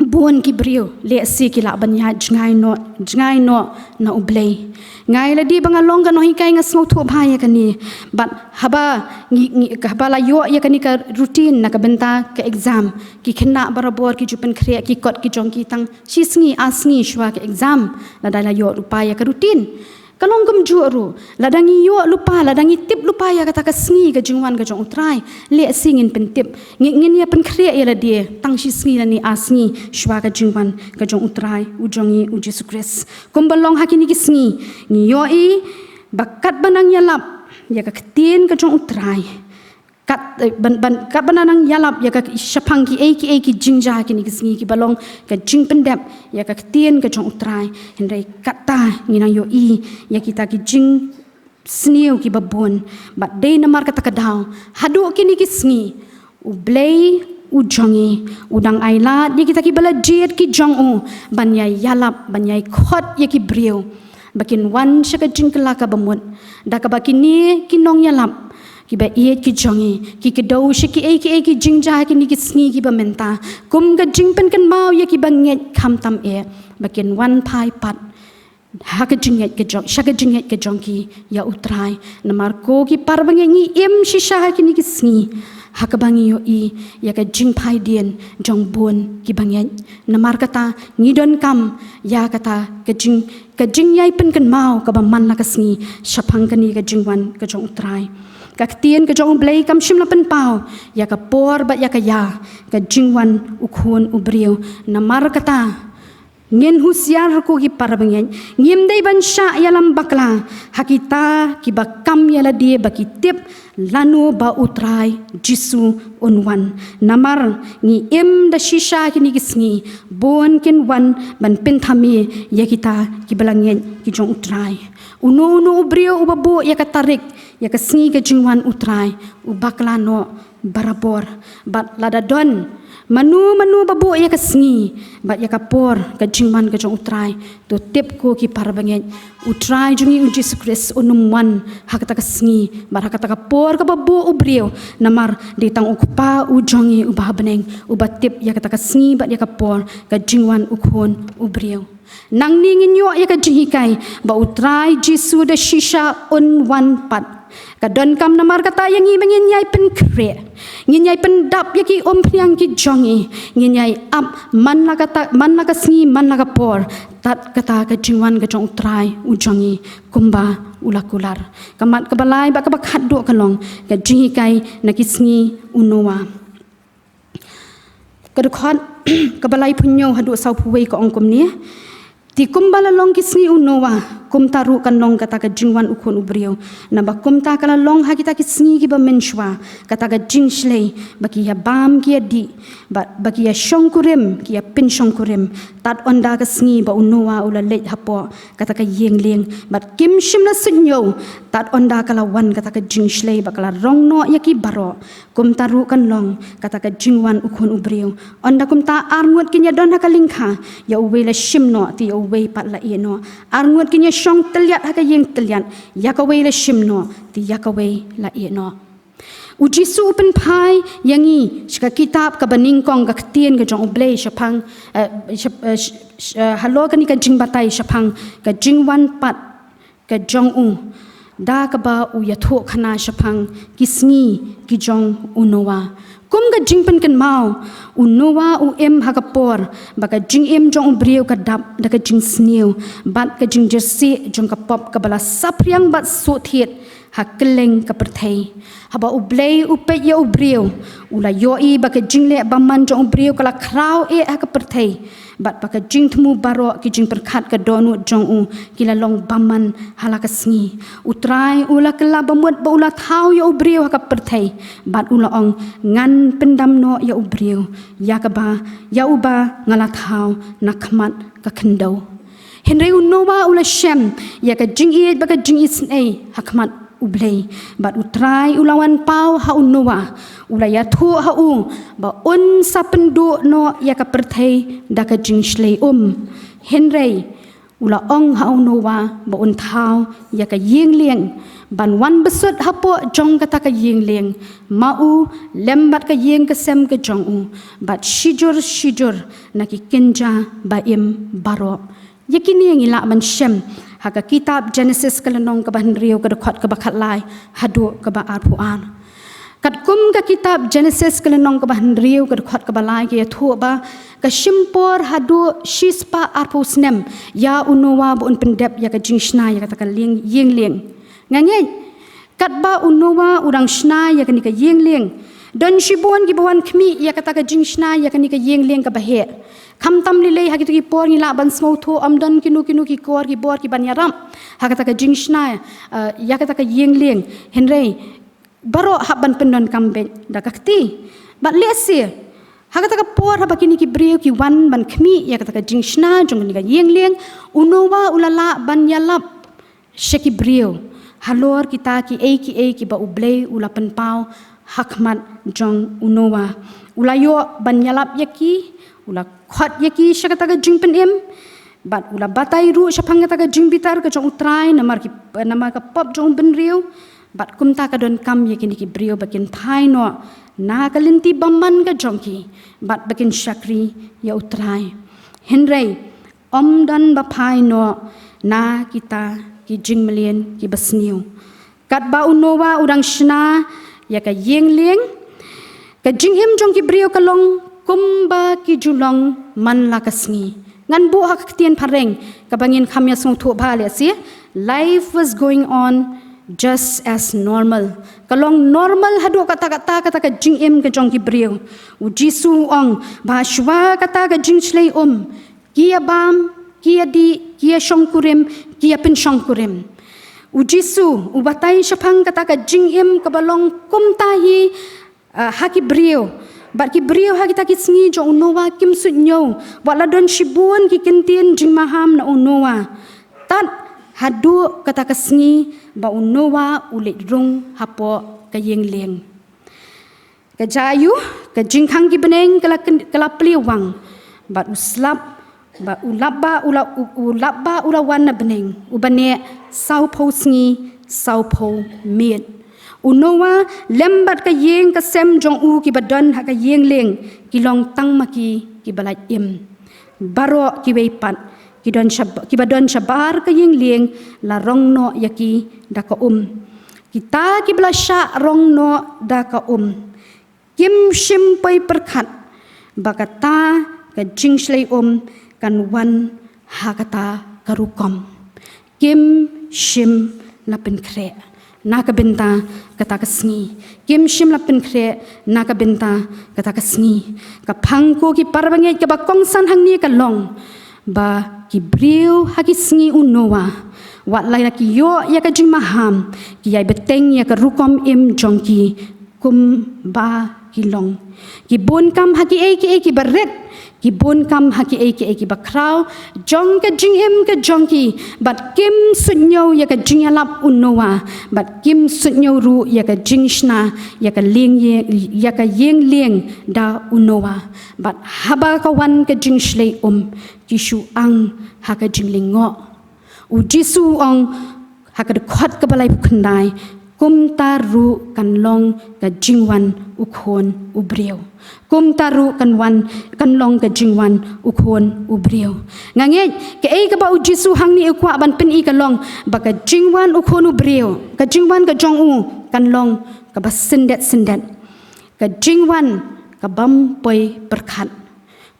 bun ki briew lehse ki lah ban ïaid jngai noh, jngai noh na U Blei. Nga ïa lade ba nga long ka nonghikai nga sngewthuh bha ïa kane. Bad haba ngi, ngi, haba la ïoh ïa kane ka routine na ka bynta ka exam, ki khynnah barabor ki ju pynkhreh ki kot ki jong ki tang shi sngi ar sngi shuwa ka exam, lada la ïoh lypa ïa ka routine. Ka long kumjuh ruh, lada ngi ïoh lypa, lada ngi tip lypa ïa kata ka sngi ka jingwan ka jong U Trai, lehse ngin pyntip, ngi, ngin ïa pynkhreh ïa lade tang shi sngi lane ar sngi shuwa ka jingwan ka jong U Trai u jong ngi U Jisu Khrist. Kumba long ha kine ki sngi, ngi ïohi ba katba nang ïalap ïa ka ktien ka jong U Trai, kat, eh, ban, ban, katba nang ïalap ïa ka shaphang kiei kiei ki jingjia kine ki sngi kiba long ka jingpyndep ïa ka ktien ka jong U Trai, hynrei kata ngi nang ïohi ïa kita ki jingsniew kiba bun. Bad dei namar kata ka daw, haduh kine ki sngi U Blei u jong ngi u dang ailad ïa kita kiba la jied ki jong u ban ïai ïalap, ban ïai khot ïa ki briew ba kin wan sha ka jingkylla kaba mut, da kaba kine ki nongïalap kiba ïeit ki jong ngi ki kdew sha kiei kiei ki jingjia kine ki sngi kiba mynta kum ka jingpynkynmaw ïa kiba ngeit khamtam eh ba kin wan phai pat ha ka jingngeit ka jong, sha ka jingngeit ka jong ki ïa U Trai. Namar ko ki para bangeit, ngi im shisha ha kine ki sngi ha kaba ngi ïohi ïa ka jingphaidien jong bun ki bangeit. Namar kata ngi donkam ïa kata ka jing, ka jingïai pynkynmaw kaba man la ka sngi shaphang kane ka jingwan ka jong U Trai. Ka ktien ka jong U Blei kam shym la pynpaw ïa ka por bad ïa ka ïa ka jingwan U Khun U Briew. Namar kata ngin husiar ko ki para bangeit, ngim dei ban shah ïalam bakla ha kita kiba kam ïa lade ba ki tip lano ba U Trai Jisu un wan. Namar ngi im da shisha kine ki sngi, bun kin wan ban pynthame ïa kita kiba la ngeit ki jong U Trai. Uno uno u briew uba buh ïa ka tarik ïa ka sngi ka jingwan U Trai u bakla noh barabor. Bad lada don mano mano ba buh ïa ka sngi bad ïa ka por ka jingwan ka jong U Trai, to tip ko ki para bangeit, U Trai jong ngi U Jisu Khrist un ym wan ha kata ka sngi bad ha kata ka por kaba buh u briew. Namar dei tang U Kpa u jong ngi uba ha bneng uba tip ïa kata ka sngi bad ïa ka por ka jingwan U Khun U Briew. Nangne ngin ïoh ïa ka jinghikai ba U Trai Jisu da shisha un wan pat. Ka donkam namar kata ïa ngi ba ngin ïai pynkhreh, ngin ïai pyndap ïa ki umphniang ki jong ngi, ngin ïai ap man la kata, man la ka sngi, man la ka por, tad kata ka jingwan ka jong U Trai u jong ngi kumba u la kular. Ka mat kaba lai bad kaba khatduh ka long ka jinghikai na ki sngi u Noah. Ka dkhot kaba laiphew hynñiew haduh sawphew wei ka ong kumne: Te kumba la long ki sngi u Noah, kumta ruh kan long kata ka jingwan U Khun U Briew. Naba kumta ka la long ha kita ki sngi kiba mynshuwa, kata ka jingshlei, ba ki ïa bam ki ïa dih, ba, ba ki ïa shongkurim ki ïa pynshongkurim, tad ynda ka sngi ba u Noah u la leit hapoh kata ka ïing lieng, bad kim shym la suidñiew tad ynda ka la wan kata ka jingshlei ba ka la rong noh ïa ki baroh. Kumta ruh kan long kata ka jingwan U Khun U Briew. Ynda kumta arngut kin ïa don ha ka lyngkha, ïa uwei la shim noh, te ïa uwei pat la ïeh noh. Arngut kin ïa shong tylliat ha ka ïing tylliat, ïa kawei la shim noh, te ïa kawei la ïeh noh. U Jisu u pynphai ïa ngi sha ka kitab kaba nyngkong, ka ktien ka jong U Blei shaphang, eh, shap-, eh, sh-, sh-, eh, halor kane ka jingbatai shaphang ka jingwan pat ka jong u, da kaba u ïathuhkhana shaphang ki sngi ki jong u Noah. Kum ka jingpynkynmaw, u Noah u im ha ka por ba ka jingim jong u briew ka dap da ka jingsniew bad ka jingjyrsieh jong ka pop kaba la saphriang bad sngewthied ha kylleng ka pyrthei. Haba U Blei u peit ïa u briew, u la ïohi ba ka jingleh bymman jong u briew ka la khraw eh ha ka pyrthei, bad ba ka jingthmu baroh, ki jingpyrkhat, ka dohnud jong u ki la long bymman ha la ka sngi. U Trai u la kylla bamut ba u la thaw ïa u briew ha ka pyrthei, bad u la ong, ngan pyndam noh ïa u briew, ïa kaba, ïa uba nga la thaw na khmat ka khyndew. Hynrei u Noah u la shem ïa ka jingïeit bad ka jingisynei ha khmat U Blei. Bad U Trai u la wan paw ha u Noah, u la ïathuh ha u ba un sa pynduh noh ïa ka pyrthei da ka jingshlei um. Hynrei u la ong ha u Noah ba un thaw ïa ka ïing lieng, ban wan bsut hapoh jong kata ka ïing lieng, ma u lem bad ka ïing ka sem ka jong u, bad shijur shijur na ki kynja ba im baroh. Ïa kine ngi lah ban shem ha ka kitab Genesis ka lynnong kaba hynriew, ka dkhot kaba khatlai haduh kaba arphew ar. Katkum ka kitab Genesis ka lynnong kaba hynriew, ka dkhot kaba lai, ka ïathuh ba ka shim por haduh shispah arphew snem ïa u Noah ba un pyndep ïa ka jingshna ïa kata ka lieng, ïing lieng. Nga ngeit katba u Noah u dang shna ïa kane ka ïing lieng, don shibun kiba wan khmih ïa kata ka jingshna ïa kane ka ïing lieng kaba heh. Khamtam lei lei ha kito ki por ngi lah ban sngewthuh ym don kino kino ki kor ki bor ki ban ïarap ha kata ka jingshna, eh, ïa kata ka ïing lieng. Hynrei baroh hap ban pyndonkam beit da ka kti. Bad lehse ha kata ka por haba kine ki briew ki wan ban khmih ïa kata ka jingshna jong kane ka ïing lieng, u Noah u la lah ban ïalap sha ki briew halor kita kiei kiei kiba U Blei u la pynpaw ha khmat jong u Noah. U la ïoh ban ïalap ïa ki, u la khot ïa ki sha kata ka jingpynim, bad u la batai ruh shaphang kata ka jingbitar ka jong U Trai namar ki, namar ka pop jong u bynriew. Bad kumta ka donkam ïa kine ki briew ba kin phai noh na ka lynti bymman ka jong ki, bad ba kin shakri ïa U Trai. Hynrei ym don ba phai noh na kita ki jingmlien kiba sniew. Katba u Noah u dang shna ïa ka ïing lieng, Ka jingim jong ki briew ka long kumba ki ju long man la ka sngi. Ngan buh ha ka ktien phareng kaba ngin kham ïa sngewthuh bha lehse. Life was going on just as normal. Ka long normal haduh katta katta kata ka jingim ka jong ki briew. U Jisu u ong ba shuwa kata ka jingshlei um, ki ïa bam, ki ïa dih, ki ïa shongkurim, ki ïa pynshongkurim. U Jisu u batai shaphang kata ka jingim kaba long kumta hi, ah, ha ki briew. Bad ki briew ha kita ki sngi jong u Noah kim suidñiew, wat la don shibun ki kyntien jingmaham na u Noah, tad haduh kata ka sngi ba u Noah u leit rung hapoh ka ïing lieng. Ka jia aiu, ka jingkhang ki bneng ka la kyn-, ka la plie wang. Bad u slap, ba u lap ba u la, u, u lap ba u la wan na bneng, uba neh sawphew sngi sawphew miet. U Noah lem bad ka ïing ka sem jong u kiba don ha ka ïing lieng ki long tang ma ki kiba lait im. Baroh kiwei pat ki don shab-, kiba don shabar ka ïing lieng la rong noh ïa ki da ka um. Kita kiba la shah rong noh da ka um kim shym poi pyrkhat ba kata ka jingshlei um kan wan ha kata ka rukom. Kim shym la pynkhreh na ka bynta kata ka sngi. Kim shym la pynkhreh na ka bynta kata ka sngi. Ka phang ko ki parabangeit, kaba kongsan hangne ka long ba ki briew ha ki sngi u Noah, wat la ki ïoh ïa ka jingmaham, ki ïai bteng ïa ka rukom im jong ki kumba ki long. Ki bun kam ha kiei kiei kiba rit, ki bun kam ha kiei kiei kiba khraw jong ka jingim ka jong ki. Bad kim suidñiew ïa ka jingïalap u Noah, bad kim suidñiew ruh ïa ka jingshna ïa ka lieng ïe-, ïa ka ïing lieng da u Noah. Bad haba ka wan ka jingshlei um, ki shu ang ha ka jinglyngngoh. U Jisu u ong ha ka dkhot kaba laiphew khyndai, kumta ruh kan long ka jingwan u Khun u briew. Kumta ruh kan wan, kan long ka jingwan u Khun u briew. Nga ngeit kaei kaba u Jisu hangne u kwah ban pyni ka long ba ka jingwan u Khun u briew, ka jingwan ka jong u, kan long kaba syndet syndet. Ka jingwan kabym poi pyrkhat.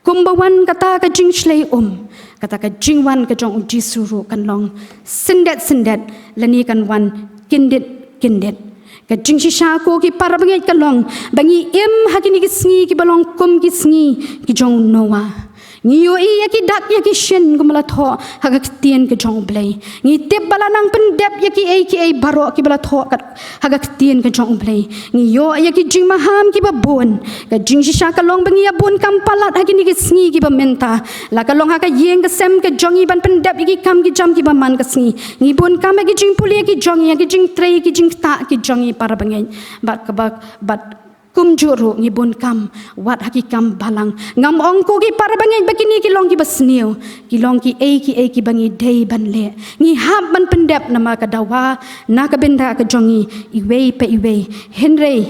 Kumba wan kata ka jingshlei um, kata ka jingwan ka jong u Jisu ruh kan long syndet syndet, lane kan wan kyndit kyndit. Ka jingshisha ko ki parabangeit ka long ba ngi im ha kine ki sngi kiba long kum ki sngi ki jong u Noah. Ngi ïohi ïa ki dak ïa ki shin kumba la thoh ha ka ktien ka jong u Blei. Ngi tip ba la nang pyndep ïa kiei kiei baroh kiba la thoh kat ha ka ktien ka jong u Blei. Ngi ïoh ïa ki jingmaham kiba bun. Ka jingshisha ka long ba ngi ïa bun kam palat ha kine ki sngi kiba mynta. La ka long ha ka ïing ka sem ka jong ngi ban pyndep ïa ki kam ki jam kiba man ka sngi. Ngi bun kam ha ki jingpule ki jong ngi, ha ki jingtrei ki jingktah ki jong ngi parabangeit. Bad kaba, bad kumjuh ruh ngi bun kam wat ha ki kam balang. Ngam ong ko ki parabangeit ba kine ki long kiba sniew. Ki long kiei kiei kiba ngi dei ban leh. Ngi hap ban pyndep namar ka dawa na ka bynta ka jong ngi iwei pa iwei. Hynrei,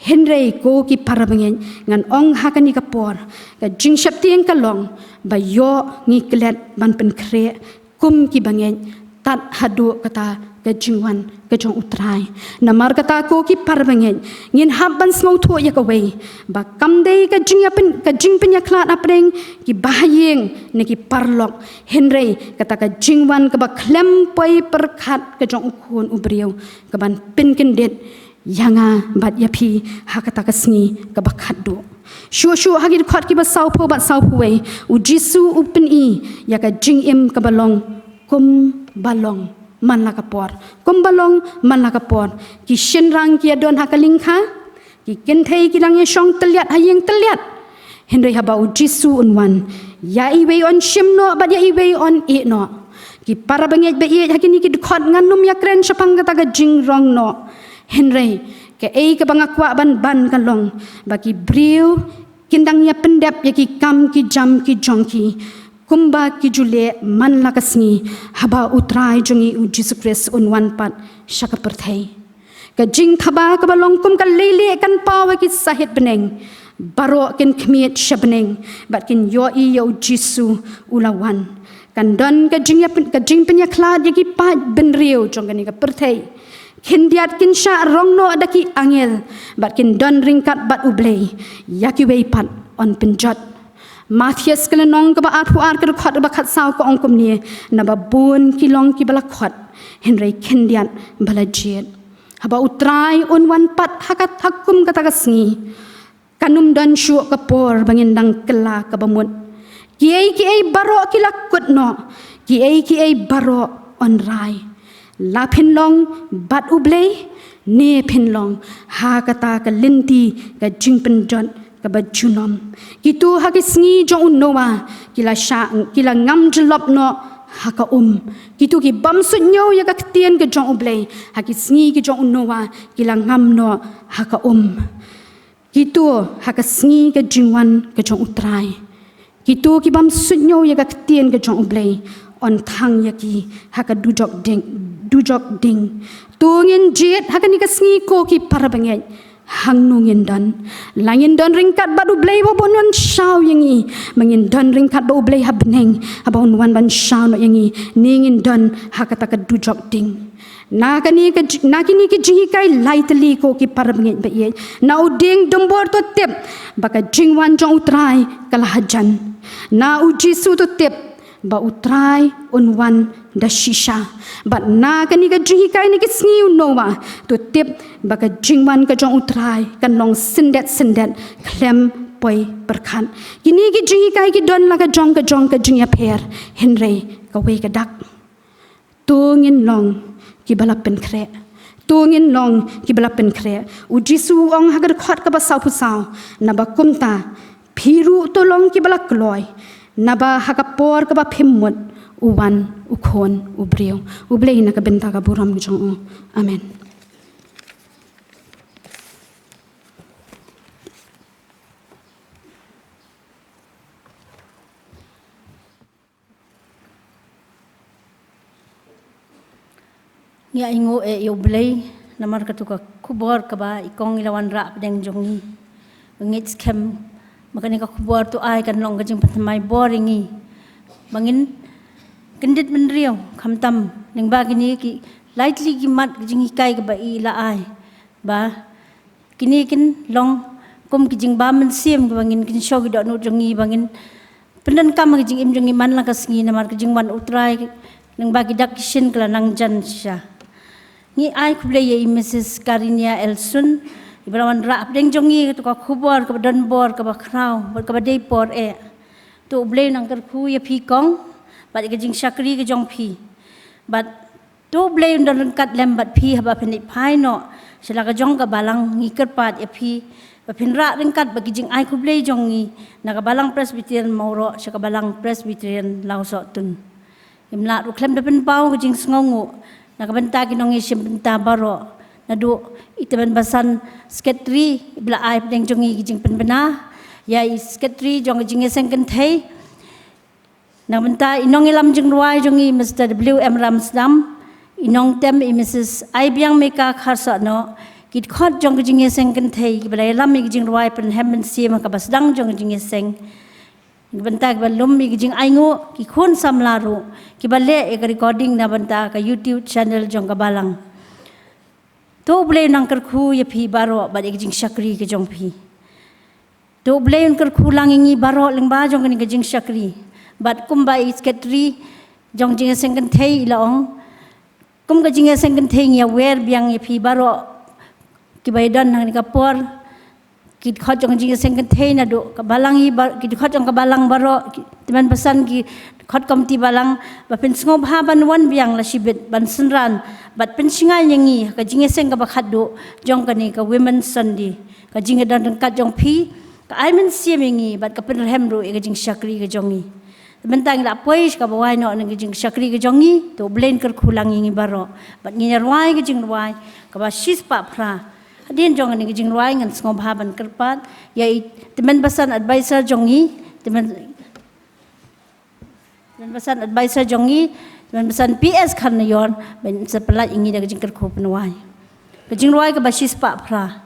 hynrei ko ki parabangeit, ngan ong ha kane ka por, ka jingsheptieng ka long ba ïoh ngi klet ban pynkhreh kum ki bangeit tad haduh kata ka jingwan ka jong u Trai. Namar kata ko ki parabangeit, ngin hap ban sngewthuh ïa kawei, ba kam dei ka jingïapyn-, ka jingpynïakhlad hapdeng ki bahaïing ne ki paralok, hynrei kata ka jingwan kaba khlem poi pyrkhat ka jong u Khun u briew, kaban pynkyndit ïa nga bad ïa phi ha kata ka sngi kaba khatduh. Shuh shuh ha ki dkhot kiba sawphew bad sawphew wei, u Jisu u pyni ïa ka jingim kaba long kumba long man la ka por. Kumba long man la ka por. Ki shynrang ki ïa don ha ka lyngkha, ki kynthei ki dang ïa shong tylliat ha ïing tylliat. Hynrei haba u Jisu un wan, ïa iwei yn shim noh bad ïa iwei yn ïeh noh. Ki parabangeit ba ïeit, ha kine ki dkhot ngan nym ïakren shaphang kata ka jingrong noh. Hynrei kaei kaba nga kwah ban ban ka long ba ki briew kin dang ïa pyndep ïa ki kam ki jam ki jong ki kumba ki ju leh man la ka sngi haba u Trai jong ngi u Jisu Khrist un wan pat sha ka pyrthei. Ka jingthaba kaba long kum ka leilieh kan paw ïa ki sahit bneng. Baroh kin khmied sha bneng bad kin ïohi ïa u Jisu u la wan. Kan don ka jingïa-, ka jingpynïakhlad ïa ki paid bynriew jong kane ka pyrthei. Khyndiat kin shah rong noh da ki angel, bad kin don ryngkat bad U Blei, ïa kiwei pat yn pynjot. Mathaios ka lynnong kaba arphew ar ka dkhot ba khatsaw ka ong kumne, naba bun ki long kiba la khot, hynrei khyndiat ba la jied. Haba U Trai un wan pat ha ka, ha kum kata ka sngi, kan ym don shuh ka por ba ngin dang kylla kaba mut. Kiei kiei baroh ki la kut noh, kiei kiei baroh yn rai. La phin long bad U Blei, ne phin long ha kata ka lynti ka jingpynjot kaba junom. Kito ha ki sngi jong u Noah, ki la shah, ki la ngam jyllop noh ha ka um. Kito ki bym suidñiew ïa ka ktien ka jong U Blei, ha ki sngi ki jong u Noah, ki la ngam noh ha ka um. Kito ha ka sngi ka jingwan ka jong U Trai, kito ki bym suidñiew ïa ka ktien ka jong U Blei, yn thang ïa ki ha ka dujok ding, dujok ding. To ngin jied ha kane ka sngi ko ki para bangeit, hangno ngin don. La ngin don ryngkat bad U Blei ba un wan shaw ïa ngi, ba ngin don ryngkat bad U Blei ha bneng, haba un wan ban shaw noh ïa ngi, ne ngin don ha kata ka dujok ding. Na kane ka ji-, na kine ki jinghikai lai tylli ko ki para bangeit ba ïeit. Na u dieng dumbur to tip ba ka jingwan jong U Trai ka la hajan. Na U Jisu to tip ba U Trai un wan da shisha. Bad na kane ka jinghikai na ki sngi u Noah to tip ba ka jingwan ka jong U Trai kan long syndet syndet khlem poi pyrkhat. Kine ki jinghikai ki don la ka jong ka jong ka jingïapher, hynrei kawei ka dak. To ngin long kiba la pynkhreh. To ngin long kiba la pynkhreh. U Jisu u ong ha ka dkhot kaba sawphew saw, naba kumta phi ruh to long kiba la kloi, naba ha ka por kaba phim mut u wan U Khun u briew. U Blei na ka bynta ka burom jong u. Amen. Ngi ainguh eh ïa U Blei namar katu ka khubor kaba i kong i la wanrah hapdeng jong ngi. Ba ngeit skhem ba kane ka khubor to ai kan long ka jingpynthymmai bor ïa ngi, ba ngin kyndit bynriew, khamtam lyngba kine ki lai tylli ki mat ka jinghikai kaba i la ai, ba kine kin long kum ki jingbam mynsiem kiba ngin kynshew ki dohnud jong ngi, ba ngin pyndonkam ha ka jingim jong ngi man la ka sngi, namar ka jingwan U Trai lyngba ki dak ki shin ka la nang jan shisha. Ngi ai khublei ïa i Mrs Karinia Elsun, iba la wanrah hapdeng jong ngi katu ka khubor kaba don bor, kaba khraw bad kaba dei por eh. To U Blei un nang kyrkhu ïa phi kong bad ïa ka jingshakri ka jong phi. Bad to U Blei un don ryngkat lem bad phi haba phin ïaid phai noh sha la ka jong ka balang. Ngi kyrpad ïa phi ba phin rah ryngkat bad ki jingai khublei jong ngi na ka Balang Presbyterian Mawroh sha ka Balang Presbyterian Lawsohtun. Ngim lah ruh khlem da pynpaw ka jingsngewnguh na ka bynta ki nongïashim bynta baroh, naduh i tymmen basan Secretary iba la ai hapdeng jong ngi ki jingpynbna, ïa i Secretary jong ka jingïaseng kynthei, na ka bynta i nongïalam jingrwai jong ngi Mr W M Ramsdam, i nongtem i Mrs Aibiang Meka Kharsohnoh, ki dkhot jong ka jingïaseng kynthei kiba la ïalam ïa ka jingrwai pynhem mynsiem ha kaba sdang jong ka jingïaseng. Na ka bynta kiba lum ïa ka jingainguh, ki khun samla ruh kiba leh ïa ka recording na ka bynta ka YouTube channel jong ka balang. To U Blei un nang kyrkhu ïa phi baroh bad ïa ka jingshakri ka jong phi. To U Blei un kyrkhu lang ïa ngi baroh lyngba jong kane ka jingshakri. Bad kumba i Secretary jong jingïaseng kynthei i la ong, kum ka jingïaseng kynthei ngi aware biang ïa phi baroh kiba ïadon ha kane ka por, ki dkhot jong jingïaseng kynthei naduh ka balang i ba-, ki dkhot jong ka balang baroh, ki tymmen basan ki dkhot komiti balang, ba phin sngewbha ban wan biang la shibit ban synran bad pynshngaiñ ïa ngi ha ka jingïaseng kaba khatduh jong kane ka Women's Sunday. Ka jingïadon ryngkat jong phi ka ai mynsiem ïa ngi bad ka pynrhem ruh ïa ka jingshakri ka jong ngi. Te mynta ngi la poi sha kaba wai noh na ka jingshakri ka jong ngi, to U Blei un kyrkhu lang ïa ngi baroh bad ngin ïa rwai ka jingrwai kaba shispah phra. Hadien jong kane ka jingrwai ngan sngewbha ban kyrpad ïa i tymmen basan advisor jong ngi, tymmen, tymmen basan advisor jong ngi, tymmen basan P S Kharnaior, ban sa pynlait ïa ngi da ka jingkyrkhu pynwai. Ka jingrwai kaba shispah phra.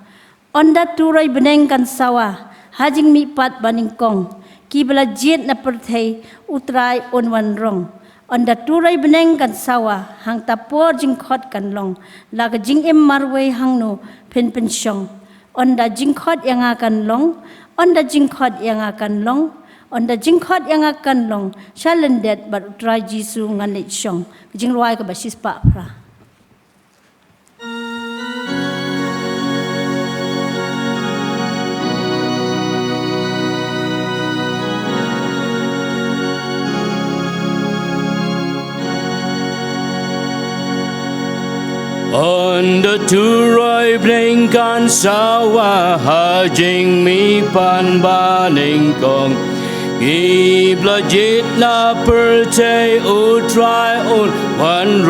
Ynda turoi bneng kan sawa ha jingmihpat banyngkong, kiba la jied na pyrthei U Trai un wan rong. Ynda turoi bneng kan sawa, hangta por jingkhot kan long, la ka jingim marwei hangno phin pynshong. Ynda jingkhot ïa nga kan long, ynda jingkhot ïa nga kan long, ynda jingkhot ïa nga kan long, sha lyndet bad U Trai Jisu ngan leit shong. Ka jingrwai kaba shispah phra. Ynda turoi bneng kan sawa ha jingmihpat ba nyngkong. Ki ba la jied na pyrthei U Trai un wanrong.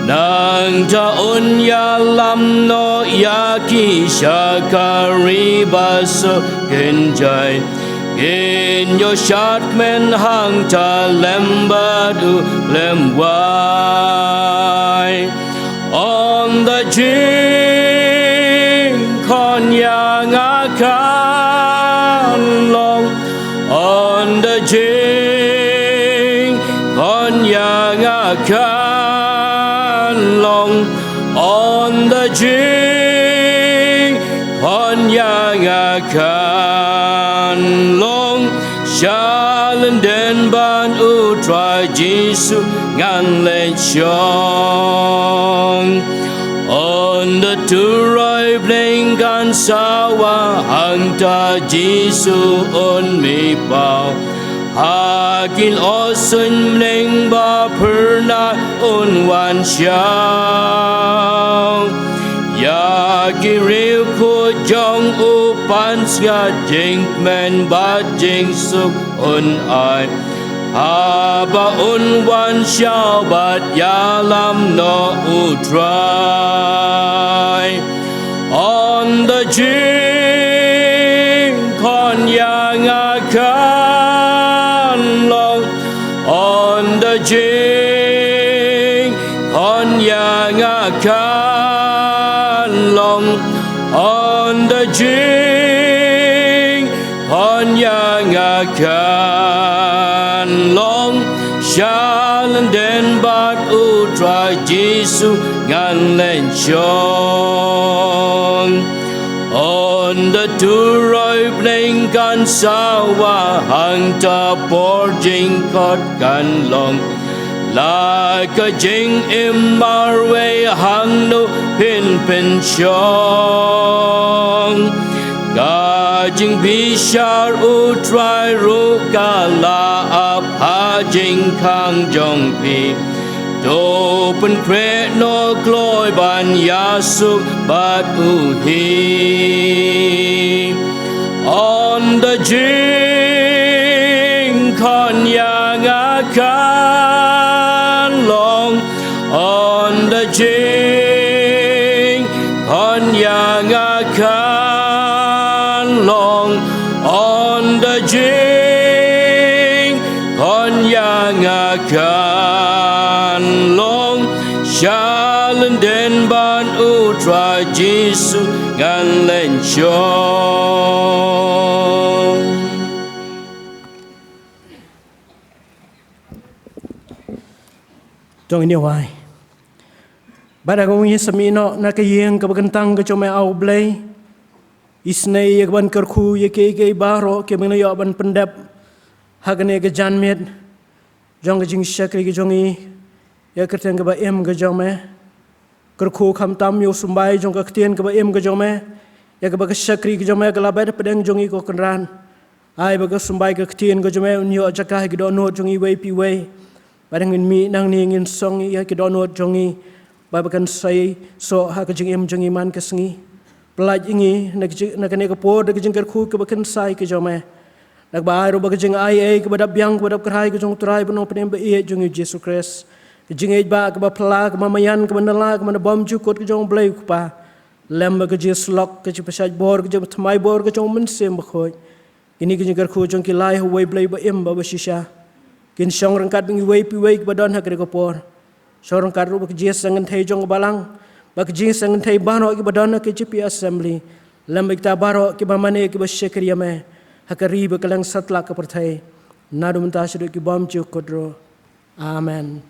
Nangta un ïalam noh ïa ki sha ka ri ba suk kynjai. Kin ïoh shad kmen hangta lem bad u lem wai. Ynda jingkhot ïa nga kan long. Ynda jingkhot ïa nga kan long. Ynda jingkhot ïa nga kan long. Sha lyndet bad U Trai Jisu ngan leit shong. Ynda turoi bneng kan sawa hangta Jisu un mihpat. Ha ki lyoh suiñ bneng ba phyrnai un wan shaw. Ïa ki riewkhuid jong u pansngiat jingkmen bad jingsuk un ai. Haba un wan shaw bad ïalam noh U Trai. Ynda jingkhot ïa nga kan long. Ynda jingkhot ïa nga kan long. Ynda jingkhot ïa nga kan long. Sha lyndet bad U Trai Jisu ngan leit shong. Ynda turoi bneng kan sawa hangta por jingkhot kan long. La ka jingim marwei hangno phin pynshong. Ka jingbishar U Trai ruh ka la ap ha jingkhang jong phi. To pynkhreh noh kloi ban ïasuk bad u hi. Ynda jingkhot ïa nga kan long. Ynda jingkhot ïa nga kan long. Ynda jingkhot ïa nga kan long. Sha lyndet bad U Trai Jisu ngan leit shong. To ngin ïa wai. Bad ha kaba ngi sa mih noh na ka ïing kaba kyntang ka jong me, A Blei. Isynei ïa ka ban kyrkhu ïa kiei kiei baroh kiba ngi la ïoh ban pyndep ha kane ka janmiet jong ka jingshakri ka jong ngi ïa ka kyrteng kaba im ka jong me. Kyrkhu khamtam ïa u symbai jong ka ktien kaba im ka jong me, ïa kaba ka shakri ka jong me ka la beh hapdeng jong ngi, ko Kynrad. Ai ba ka symbai ka ktien ka jong me un ïoh jaka ha ki dohnud jong ngi iwei pa iwei. Ba dang ngin mih nangne ngin song ïa ki dohnud jong ngi, ba, ba kan sei soh ha ka jingim jong ngi man ka sngi. Pyllait ïa ngi na ka jing, na kane ka por da ka jingkyrkhu kaba kynsai ka jong me. Da kaba ai ruh ba ka jingai ei kaba dap biang kaba dap kyrhai ka jong U Trai bad U Nongpynim ba ïeit jong ngi U Jisu Khrist. Ka jingïeit ba kaba phylla, kaba maïan, kaba nylla, kaba na bymjukut ka jong U Blei U Kpa, lem bad ka jingïasyllok, ka jingpynshlur bor, ka jingthymmai bor ka jong U Mynsiem Bakhuid. Kine ki jingkyrkhu jong ki lai ha uwei U Blei ba im bad ba shisha. Kin shong ryngkat bad ngi iwei pa iwei kiba don ha kane ka por. Shong ryngkat ruh bad ka jingïaseng kynthei jong ka balang, bad ka jingïaseng kynthei baroh kiba don ha ka J P Assembly, lem bad kita baroh kiba mane kiba shakri ïa me ha ka ri bad kylleng satlak ka pyrthei. naduh mynta shaduh ki bymjukut ruh. Amen.